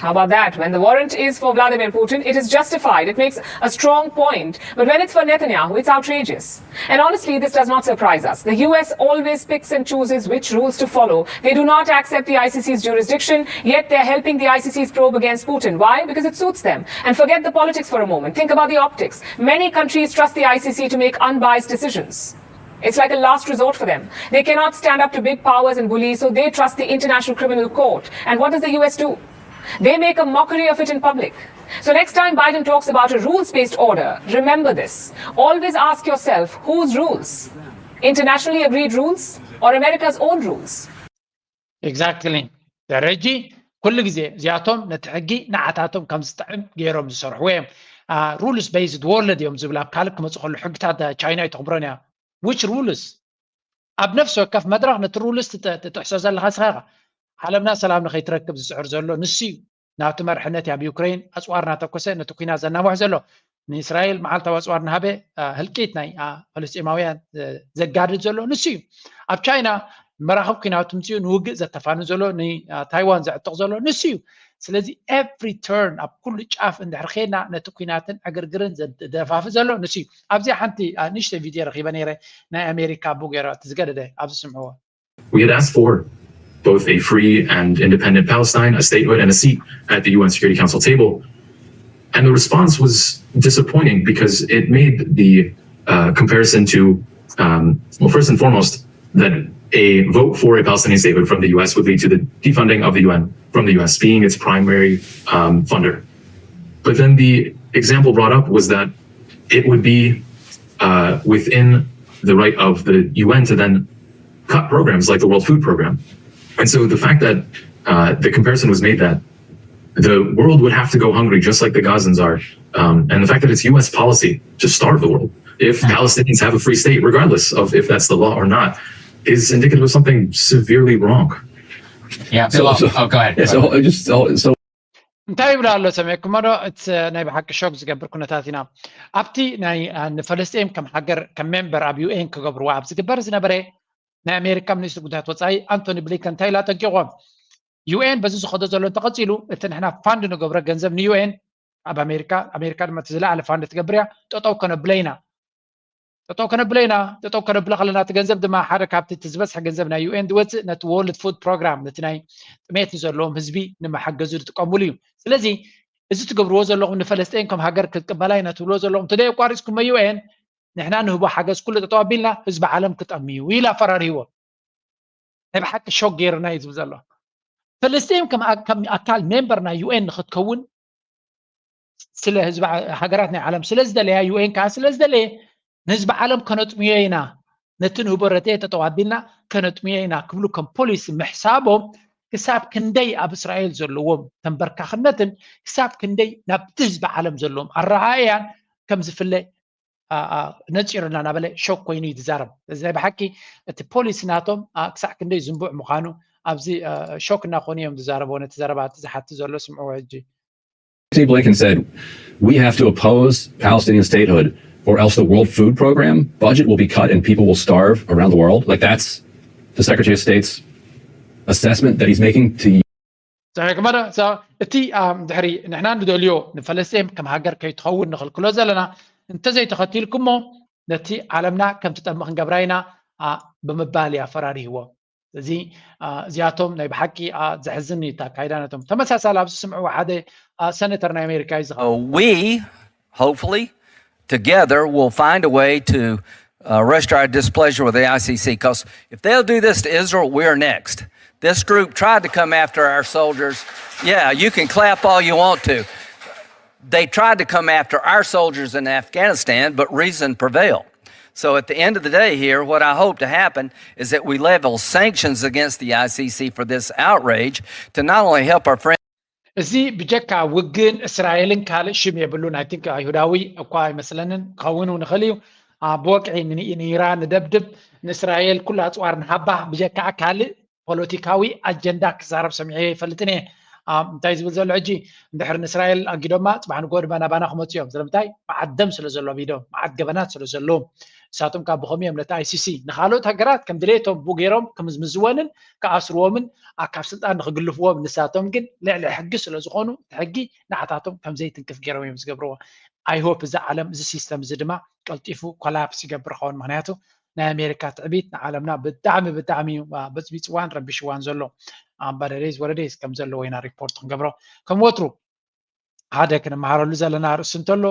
How about that? When the warrant is for Vladimir Putin, it is justified. It makes a strong point. But when it's for Netanyahu, it's outrageous. And honestly, this does not surprise us. The U S always picks and chooses which rules to follow. They do not accept the I C C's jurisdiction, yet they're helping the I C C's probe against Putin. Why? Because it suits them. And forget the politics for a moment. Think about the optics. Many countries trust the I C C to make unbiased decisions. It's like a last resort for them. They cannot stand up to big powers and bullies, so they trust the International Criminal Court. And what does the U S do? They make a mockery of it in public. So next time Biden talks about a rules-based order, remember this. Always ask yourself, whose rules? Internationally agreed rules or America's own rules? Exactly። ደረጂ ኩሉ ግዜ እዚኣቶም ነቲ ሕጊ ንዓታቶም ከም ዝጥዕም ገይሮም ዝሰርሕዎ እዮም። Rules based world እዮም ዝብል ኣብ ካልእ ክመፁ ከሎ ሕግታት ቻይና ኣይተኽብሮን እያ። Which rules? ኣብ ነፍሲ ወከፍ መድረኽ ነቲ rules ትጥሕሶ ዘለኻ ስኻ ኢኻ። ዓለምና ሰላም ንኸይትረክብ ዝፅዕር ዘሎ ንሱ እዩ። ናብቲ መርሕነት ኣብ ዩክሬን ኣፅዋር እናተኮሰ ነቲ ኩናት ዘናውሕ ዘሎ፣ ንእስራኤል መዓልታዊ ኣፅዋር እናሃበ ህልቂት ናይ ፈለስጢማውያን ዘጋድድ ዘሎ ንሱ እዩ። ኣብ ቻይና መራኽብ ኩናት ምፅኡ ንውግእ ዘተፋኑ ዘሎ፣ ንታይዋን ዘዕጥቕ ዘሎ ንሱ እዩ። ስለዚ every turn ኣብ ኩሉ ጫፍ እንድሕር ኬድና ነቲ ኩናትን ዕግርግርን ዘደፋፍ ዘሎ ንሱ እዩ። ኣብዚኣ ሓንቲ ንእሽተይ ቪድዮ ረኺበ ነይረ፣ ናይ ኣሜሪካ ኣቦ ገይረ እቲ ዝገደደ ኣብዚ ስምዕዎ። We had asked for both a free and independent Palestine, a statehood, and a seat at the U N Security Council table. And the response was disappointing because it made the uh, comparison to, um, well, first and foremost, that a vote for a Palestinian statehood from the U S would lead to the defunding of the U N from the U S being its primary um, funder. But then the example brought up was that it would be uh, within the right of the U N to then cut programs like the World Food Program. And so the fact that uh, the comparison was made that the world would have to go hungry just like the Gazans are, um, and the fact that it's U S policy to starve the world if Palestinians have a free state, regardless of if that's the law or not, is indicative of something severely wrong. Yeah, so, so, oh, go ahead. Yeah, so just so, so እንታይ ይብላ ኣሎ ሰሚዕኩሞ ዶ? እቲ ናይ ብሓቂ ሾክ ዝገብር ኩነታት ኢና። ኣብቲ ናይ ንፈለስጤም ከም ሃገር ከም ሜምበር ኣብ ዩኤን ክገብርዋ ኣብ ዝግበር ዝነበረ ናይ ኣሜሪካ ሚኒስትሪ ጉዳያት ወፃኢ ኣንቶኒ ብሊንከን እንታይ ኢላ ጠንቂቖም? ዩኤን በዚ ዝኸዶ ዘሎ እንተቐፂሉ እቲ ንሕና ፋንድ ንገብሮ ገንዘብ ንዩኤን ኣብ ኣሜሪካ ኣሜሪካ ድማ እቲ ዝለኣለ ፋንድ ትገብር እያ። ጠጠው ከነብለ ኢና ጠጠው ከነብለ ኢና። ጠጠው ከነብለ ከለና እቲ ገንዘብ ድማ ሓደ ካብቲ እቲ ዝበዝሐ ገንዘብ ናይ ዩኤን ዝወፅእ ነቲ ወርልድ ፉድ ፕሮግራም ነቲ ናይ ጥሜት ንዘለዎም ህዝቢ ንመሓገዙ ዝጥቀምሉ እዩ። ስለዚ እዚ ትገብርዎ ዘለኹም ንፈለስጤን ከም ሃገር ክትቅበላ ኢና ትብልዎ ዘለኹም እንተዘይ ኣቋሪፅኩሞ ዩኤን ንሕና ንህቦ ሓገዝ ኩሉ ጠጠው ኣቢልና ህዝቢ ዓለም ክጠሚ እዩ ኢሉ ኣፈራሪህዎም። ናይ ብሓቂ ሾክ ገይርና እዩ ዝብል ዘሎ። ፈለስጢን ከም ኣካል ሜምበር ናይ ዩኤን ንክትከውን ስለ ህዝቢ ሃገራት ናይ ዓለም ስለ ዝደለያ ዩኤን ከዓ ስለ ዝደለየ ንህዝቢ ዓለም ከነጥምዮ ኢና ነቲ ንህቦ ረድኤት ጠጠው ኣቢልና ከነጥምዮ ኢና ክብሉ ከም ፖሊሲ ምሕሳቦም ክሳብ ክንደይ ኣብ እስራኤል ዘለዎም ተንበርካኽነትን ክሳብ ክንደይ ናብቲ ህዝቢ ዓለም ዘለዎም ኣረኣእያን ከም ዝፍለ ነፂሩና እናበለ ሾክ ኮይኑ እዩ ዝዛረብ። እዚ ናይ ብሓቂ እቲ ፖሊሲ ናቶም ክሳዕ ክንደይ ዝንቡዕ ምዃኑ ኣብዚ ሾክ እናኾኑ እዮም ዝዛረብዎ። ነቲ ዘረባ እቲ ዝሓቲ ዘሎ ስምዕዎ ሕጂ። Antony Blinken said, we have to oppose Palestinian statehood or else the World Food Program budget will be cut and people will starve around the world. Like that's the Secretary of State's assessment that he's making to ሰሚዕኩሞ ዶ? እቲ ድሕሪ ንሕና ንደልዮ ንፈለስጤም ከም ሃገር ከይትኸውን ንኽልክሎ ዘለና እንተዘይተኸቲልኩሞ ነቲ ዓለምና ከም ትጠምእ ክንገብራ ኢና ብምባል እዩ ኣፈራሪህዎ። እዚ እዚኣቶም ናይ ብሓቂ ዘሕዝን እዩ ኣካይዳ ነቶም ተመሳሳሊ ኣብዚ ስምዕዎ ሓደ ሰነተር ናይ ኣሜሪካ እዩ ዝኸ We, hopefully, together will find a way to uh, rest our displeasure with the I C C. Because if they'll do this to Israel, we're next. This group tried to come after our soldiers. Yeah, you can clap all you want to. They tried to come after our soldiers in Afghanistan, but reason prevailed. So at the end of the day here, what I hope to happen is that we level sanctions against the I C C for this outrage to not only help our friends. እዚ ብጀካ ውግን እስራኤልን ካልእ ሽም የብሉን። I think ኣይሁዳዊ እኳ ኣይመስለንን ክኸውን እውን ይኽእል እዩ። ብወግዒ ንኢራን ንደብድብ ንእስራኤል ኩሉ ኣፅዋር ንሃባ ብጀካ ካልእ ፖለቲካዊ ኣጀንዳ ክዛረብ ሰሚዐ ይፈልጥን እየ። እንታይ ዝብል ዘሎ ሕጂ እንድሕር ንእስራኤል ኣጊዶማ ፅባሕ ንጎ ድማ ናባና ክመፁ እዮም። ስለምንታይ? መዓት ደም ስለ ዘሎ ቢዶም መዓት ገበናት ስለ ዘለዎም ንሳቶም ካብ ብኸም እዮም ነቲ I C C ንካልኦት ሃገራት ከም ድሌቶም ብኡ ገይሮም ክምዝምዝወንን ክኣስርዎምን ካብ ስልጣን ንክግልፍዎም ንሳቶም ግን ልዕሊ ሕጊ ስለ ዝኾኑ እቲ ሕጊ ንዓታቶም ከም ዘይትንክፍ ገይሮም እዮም ዝገብርዎ። I hope እዚ ዓለም እዚ ሲስተም እዚ ድማ ቀልጢፉ ኮላፕስ ይገብር ኸውን ምክንያቱ ናይ ኣሜሪካ ትዕቢት ንዓለምና ብጣዕሚ ብጣዕሚ እዩ በፅቢፅዋን ረቢሽዋን ዘሎ። But it is what it is ከም ዘለዎ ኢና ሪፖርት ክንገብሮ ከም ወትሩ ሓደ ክንመሃረሉ ዘለና ርእሲ እንተሎ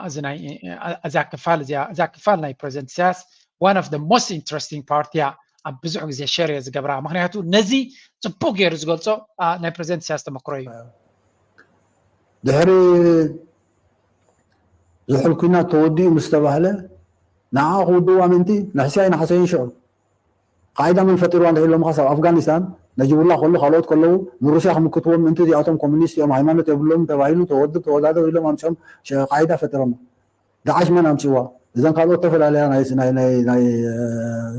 እዚ ናይ እዛ ክፋል እዚኣ እዛ ክፋል ናይ ፕሬዚደንት ኢሳያስ one of the most interesting part እያ። ኣብ ብዙሕ ግዜ ሸር እየ ዝገብራ ምክንያቱ ነዚ ፅቡቅ ገይሩ ዝገልፆ ናይ ፕሬዚደንት ኢሳያስ ተመክሮ እዩ። ድሕሪ ዝሑል ኩናት ተወዲኡ ምስ ተባህለ ንዓ ክውድእዋ ምእንቲ ንሕስያይ ንሓሰይን ሽዑ ቃይዳ መን ፈጢርዋ እንድሕር ኢሎምኻስ ኣብ ኣፍጋኒስታን ነጅቡላ ከሉ ካልኦት ከለዉ ንሩስያ ክምክትዎም ምእንቲ እዚኣቶም ኮሚኒስት እዮም፣ ሃይማኖት የብሎም ተባሂሉ ተወድብ ተወዳደር ኢሎም ኣምፅኦም ቃዒዳ ፈጢሮም። ዳዓሽ መን ኣምፅዋ? እዘን ካልኦት ተፈላለያ ናይ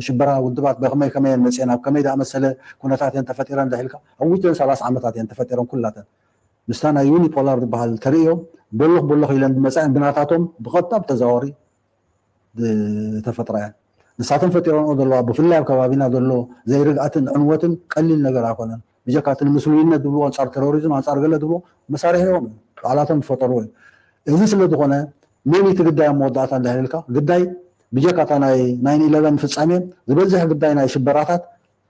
ሽበራ ውድባት በከመይ ከመይ እየን መፅአን፣ ኣብ ከመይ ዝኣመሰለ ኩነታት እየን ተፈጢረን ደሒልካ ኣብ ውሽጥን ሰላሳ ዓመታት እየን ተፈጢረን ኩላተን። ምስታ ናይ ዩኒፖላር ዝበሃል ተርእዮ በሎኽ በሎኽ ኢለን ዝመፃ እየን ብናታቶም ብቐጥታ ብተዘዋወሪ ዝተፈጥራ እየን። ንሳተን ፈጢረንኦ ዘለዋ ብፍላይ ኣብ ከባቢና ዘሎ ዘይርግኣትን ዕንወትን ቀሊል ነገር ኣይኮነን። ብጀካ እቲ ንምስሉይነት ዝብልዎ ኣንፃር ቴሮሪዝም ኣንፃር ገለ ዝብልዎ መሳርሒ እዮም ባዕላቶም ዝፈጠርዎ እዩ። እዚ ስለ ዝኾነ መን እቲ ግዳይ ኣብ መወዳእታ እንዳሃልልካ ግዳይ ብጀካ እታ ናይ ናይን ኢለቨን ፍፃሜ ዝበዝሕ ግዳይ ናይ ሽበራታት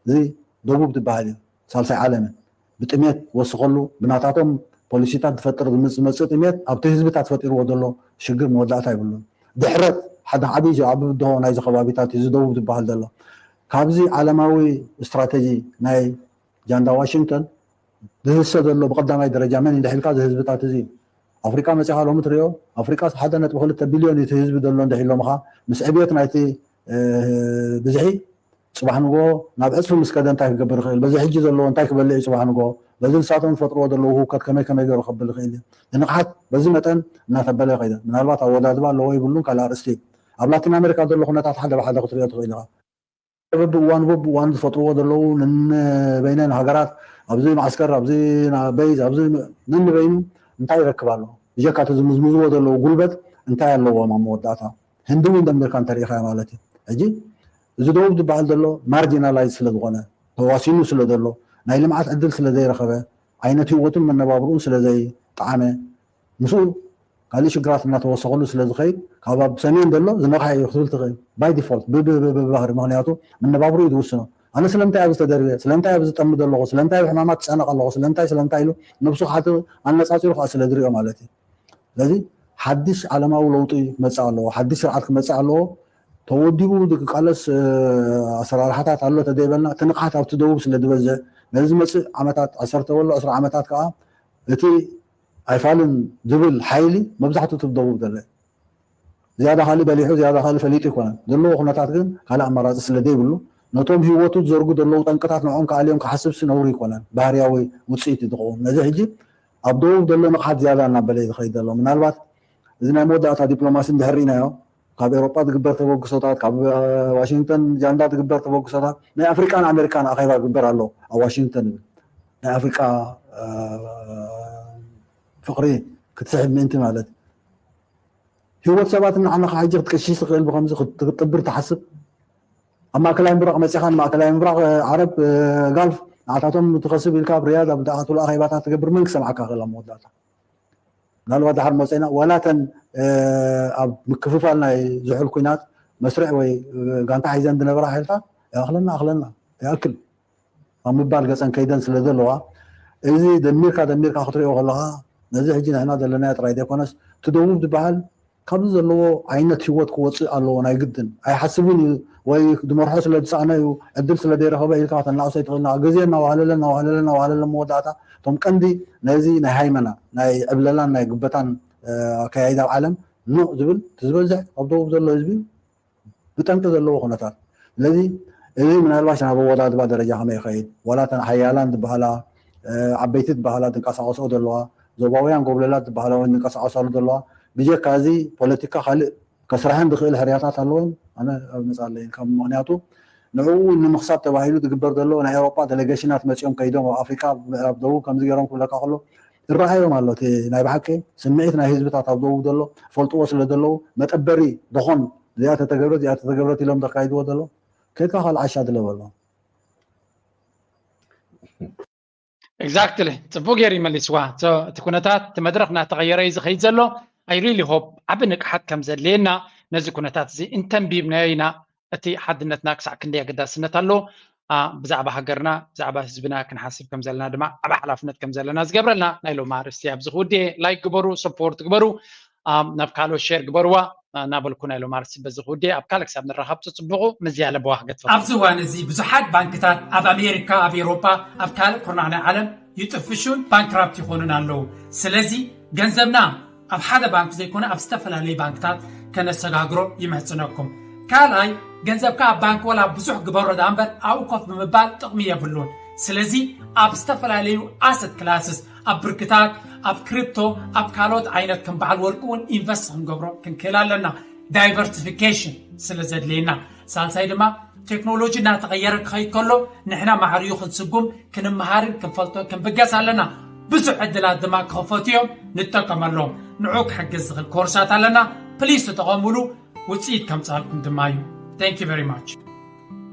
እዚ ደቡብ ዝበሃል እዩ። ሳልሳይ ዓለም እዩ። ብጥሜት ወስኸሉ ብናታቶም ፖሊሲታት ዝፈጥር ዝመፅእ ጥሜት ኣብቲ ህዝብታት ፈጢርዎ ዘሎ ሽግር መወዳእታ ይብሉን። ድሕረት ሓደ ዓብዪ ኣብ ብድሆ ናይዚ ከባቢታት እዚ ደቡብ ዝበሃል ዘሎ ካብዚ ዓለማዊ ስትራተጂ ናይ ጃንዳ ዋሽንግተን ዝህሰ ዘሎ ብቀዳማይ ደረጃ መን እንድሕልካ እዚ ህዝብታት እዚ ኣፍሪቃ መፂኻ ሎሚ ትሪኦ ኣፍሪቃ ሓደ ነጥቢ ክልተ ቢልዮን እቲ ህዝቢ ዘሎ እንድሕሎምኻ ምስ ዕብየት ናይቲ ብዝሒ ፅባሕ ንጎ ናብ ዕፅፊ ምስ ከደ እንታይ ክገብር ይኽእል? በዚ ሕጂ ዘለዎ እንታይ ክበልዕ እዩ ፅባሕ ንጎ? በዚ ንሳቶም ዝፈጥርዎ ዘለዉ ህውከት ከመይ ከመይ ገይሩ ከብል ይኽእል እዩ? ንንቕሓት በዚ መጠን እናተበለ ይኸይደ። ምናልባት ኣወዳድባ ኣለዎ ይብሉን ካልእ ኣርእስቲ እዩ። ኣብ ላቲን ኣሜሪካ ዘሎ ኩነታት ሓደ ብሓደ ክትሪኦ ትኽእል ኢኻ። በብእዋኑ በብእዋኑ ዝፈጥርዎ ዘለዉ ነንበይነን ሃገራት ኣብዚ ማዕስከር ኣብዚ በይዝ ኣብዚ ነንበይኑ እንታይ ይረክብ ኣሎ? ብጀካ እቲ ዝምዝምዝዎ ዘለዉ ጉልበት እንታይ ኣለዎም ኣብ መወዳእታ? ህንዲ እውን ደሚርካ እንተሪኢኻዮ ማለት እዩ። ሕጂ እዚ ደቡብ ዝበሃል ዘሎ ማርጂናላይዝ ስለ ዝኾነ ተዋሲኑ ስለ ዘሎ ናይ ልምዓት ዕድል ስለ ዘይረኸበ ዓይነት ህይወቱን መነባብርኡን ስለ ዘይጠዓመ ምስኡ ካልእ ሽግራት እናተወሰኸሉ ስለ ዝኸይድ ካብ ኣብ ሰሜን ዘሎ ዝነቕሐ እዩ ክትብል ትኽእል ባይ ዲፎልት ብባህሪ ምክንያቱ መነባብርኡ እዩ ዝውስኖ። ኣነ ስለምንታይ ኣብዚ ተደርብየ ስለምንታይ ኣብዚ ጠምድ ኣለኹ ስለምንታይ ኣብ ሕማማት ትጨነቕ ኣለኹ ስለምንታይ ስለምንታይ ኢሉ ነብሱ ክሓት ኣነፃፂሩ ከዓ ስለ ዝሪኦ ማለት እዩ። ስለዚ ሓድሽ ዓለማዊ ለውጢ ክመፅእ ኣለዎ። ሓድሽ ስርዓት ክመፅእ ኣለዎ። ተወዲቡ ዝቃለስ ኣሰራርሓታት ኣሎ ተደይበልና እቲ ንቕሓት ኣብቲ ደቡብ ስለ ዝበዝሕ ነዚ ዝመፅእ ዓመታት ዓሰርተ ወሎ ዕስራ ዓመታት ከዓ እቲ ኣይፋልን ዝብል ሓይሊ መብዛሕትኡ እቲ ደቡብ ዘሎ ዝያዳ ካልእ በሊሑ ዝያዳ ካልእ ፈሊጡ ይኮነን ዘለዎ ኩነታት ግን ካልእ ኣማራፂ ስለ ዘይብሉ ነቶም ህይወቱ ዝዘርጉ ዘለዉ ጠንቅታት ንዕኦም ክኣልዮም ክሓስብ ነውሪ ይኮነን ባህርያዊ ውፅኢት ዝኸውን ነዚ ሕጂ ኣብ ደቡብ ዘሎ ንቕሓት ዝያዳ እናበለ ዝኸይድ ዘሎ ምናልባት እዚ ናይ መወዳእታ ዲፕሎማሲ እንድሕር ርኢናዮ ካብ ኤሮጳ ዝግበር ተበግሶታት ካብ ዋሽንግተን ጃንዳ ዝግበር ተበግሶታት ናይ ኣፍሪቃን ኣሜሪካን ኣኼባ ዝግበር ኣሎ ኣብ ዋሽንግተን ይብል ናይ ኣፍሪቃ ፍቕሪ ክትስሕብ ምእንቲ ማለት ህይወት ሰባት ንዓና ካብ ሕጂ ክትቅሽሽ ትኽእል ብከምዚ ክትጥብር ትሓስብ ኣብ ማእከላይ ምብራቕ መፂኻ ንማእከላይ ምብራቕ ዓረብ ጋልፍ ንዓታቶም ትኸስብ ኢልካ ኣብ ሪያድ ኣብ ዝኣትሉ ኣኼባታት ትገብር መን ክሰምዓካ ክእል ኣብ መወዳእታ ምናልባት ድሓር መፅና ዋላ ተን ኣብ ምክፍፋል ናይ ዝሑል ኩናት መስርዕ ወይ ጋንታ ሒዘን ዝነበራ ሓይልታት ይኣኽለና ኣኽለና ይኣክል ኣብ ምባል ገፀን ከይደን ስለ ዘለዋ እዚ ደሚርካ ደሚርካ ክትሪኦ ከለካ ነዚ ሕጂ ንሕና ዘለናዮ ጥራይ ዘይኮነስ እቲ ደቡብ ዝበሃል ካብዚ ዘለዎ ዓይነት ህይወት ክወፅእ ኣለዎ ናይ ግድን ኣይሓስብን እዩ ወይ ዝመርሖ ስለ ዝሰኣነ እዩ ዕድል ስለ ዘይረኸበ ኢልካ ከተናእሶ ይትኽእል ግዜ እናዋህለለ እናዋህለለ እናዋህለለ መወዳእታ እቶም ቀንዲ ነዚ ናይ ሃይመና ናይ ዕብለላን ናይ ግበታን ኣከያይዳ ኣብ ዓለም ኑዕ ዝብል እቲ ዝበዝሕ ኣብ ደቡብ ዘሎ ህዝቢ ብጠንቂ ዘለዎ ኩነታት ስለዚ እዚ ምናልባሽ ናብ ኣወዳድባ ደረጃ ከመይ ይኸይድ ዋላ ተን ሓያላን ዝበሃላ ዓበይቲ ዝበሃላ ዝንቀሳቀስኦ ዘለዋ ዞባውያን ጎብለላት ዝበሃላ እውን ዝንቀሳቀሳሉ ዘለዋ ብጀካ እዚ ፖለቲካ ካልእ ከስራሕን ዝኽእል ሕርያታት ኣለዎን ኣነ ኣብ መፃለይ ካብ ምክንያቱ ንዕኡ ንምኽሳብ ተባሂሉ ዝግበር ዘሎ ናይ ኤሮጳ ዴሌጌሽናት መፂኦም ከይዶም ኣብ ኣፍሪካ ምዕራብ ደቡብ ከምዚ ገይሮም ክብለካ ከሎ ይረኣዮም ኣሎ እቲ ናይ ብሓቂ ስምዒት ናይ ህዝብታት ኣብ ደቡብ ዘሎ ፈልጥዎ ስለ ዘለዉ መጠበሪ ደኾን እዚኣ ተተገብረት እዚኣ ተተገብረት ኢሎም ዘካይድዎ ዘሎ ከይድካ ካልእ ዓሻ ድለበሎ exactly ፅቡቅ ገይሩ ይመሊስዋ እቲ ኩነታት እቲ መድረክ እናተቀየረ እዩ ዝኸይድ ዘሎ I really hope ዓቢ ንቅሓት ከም ዘድልየና ነዚ ኩነታት እዚ እንተንቢብናዮ ኢና እቲ ሓድነትና ክሳዕ ክንደይ ኣገዳስነት ኣለዎ ብዛዕባ ሃገርና ብዛዕባ ህዝብና ክንሓስብ ከም ዘለና ድማ ዓቢ ሓላፍነት ከም ዘለና ዝገብረልና ናይ ሎም ኣርእስቲ ኣብዚ ክውድየ like ግበሩ support ግበሩ ናብ ካልኦት share ግበርዋ እናበልኩ ናይ ሎም ኣርእስቲ በዚ ክውድየ ኣብ ካልእ ክሳብ ንራኸብ ፅፅብቑ ምዝያለ በዋህ ገጥፈ ኣብዚ እዋን እዚ ብዙሓት ባንክታት ኣብ ኣሜሪካ ኣብ ኤሮጳ ኣብ ካልእ ኩርናዕ ናይ ዓለም ይጥፍሹን ባንክራፕት ይኾኑን ኣለዉ ስለዚ ገንዘብና ኣብ ሓደ ባንክ ዘይኮነ ኣብ ዝተፈላለዩ ባንክታት ከነሰጋግሮ ይምሕፅነኩም ካልኣይ ገንዘብካ ኣብ ባንክ ወላ ብዙሕ ግበሮ ዳኣ እምበር ኣብኡ ኮፍ ብምባል ጥቕሚ የብሉን ስለዚ ኣብ ዝተፈላለዩ asset classes ኣብ ብርክታት ኣብ crypto ኣብ ካልኦት ዓይነት ከም በዓል ወርቂ እውን invest ክንገብሮ ክንክእል ኣለና። Diversification ስለ ዘድልየና። ሳልሳይ ድማ ቴክኖሎጂ እናተቐየረ ክኸይድ ከሎ ንሕና ማዕርዩ ክንስጉም ክንመሃርን ክንፈልጦ ክንብገስ ኣለና። ብዙሕ ዕድላት ድማ ክኸፈቱ እዮም፣ ንጠቀመሎም። ንዑ ክሕግዝ ዝኽእል ኮርሳት ኣለና። ፕሊስ ተጠቐሙሉ። ውፅኢት ከምፃልኩም ድማ እዩ። Thank you very much።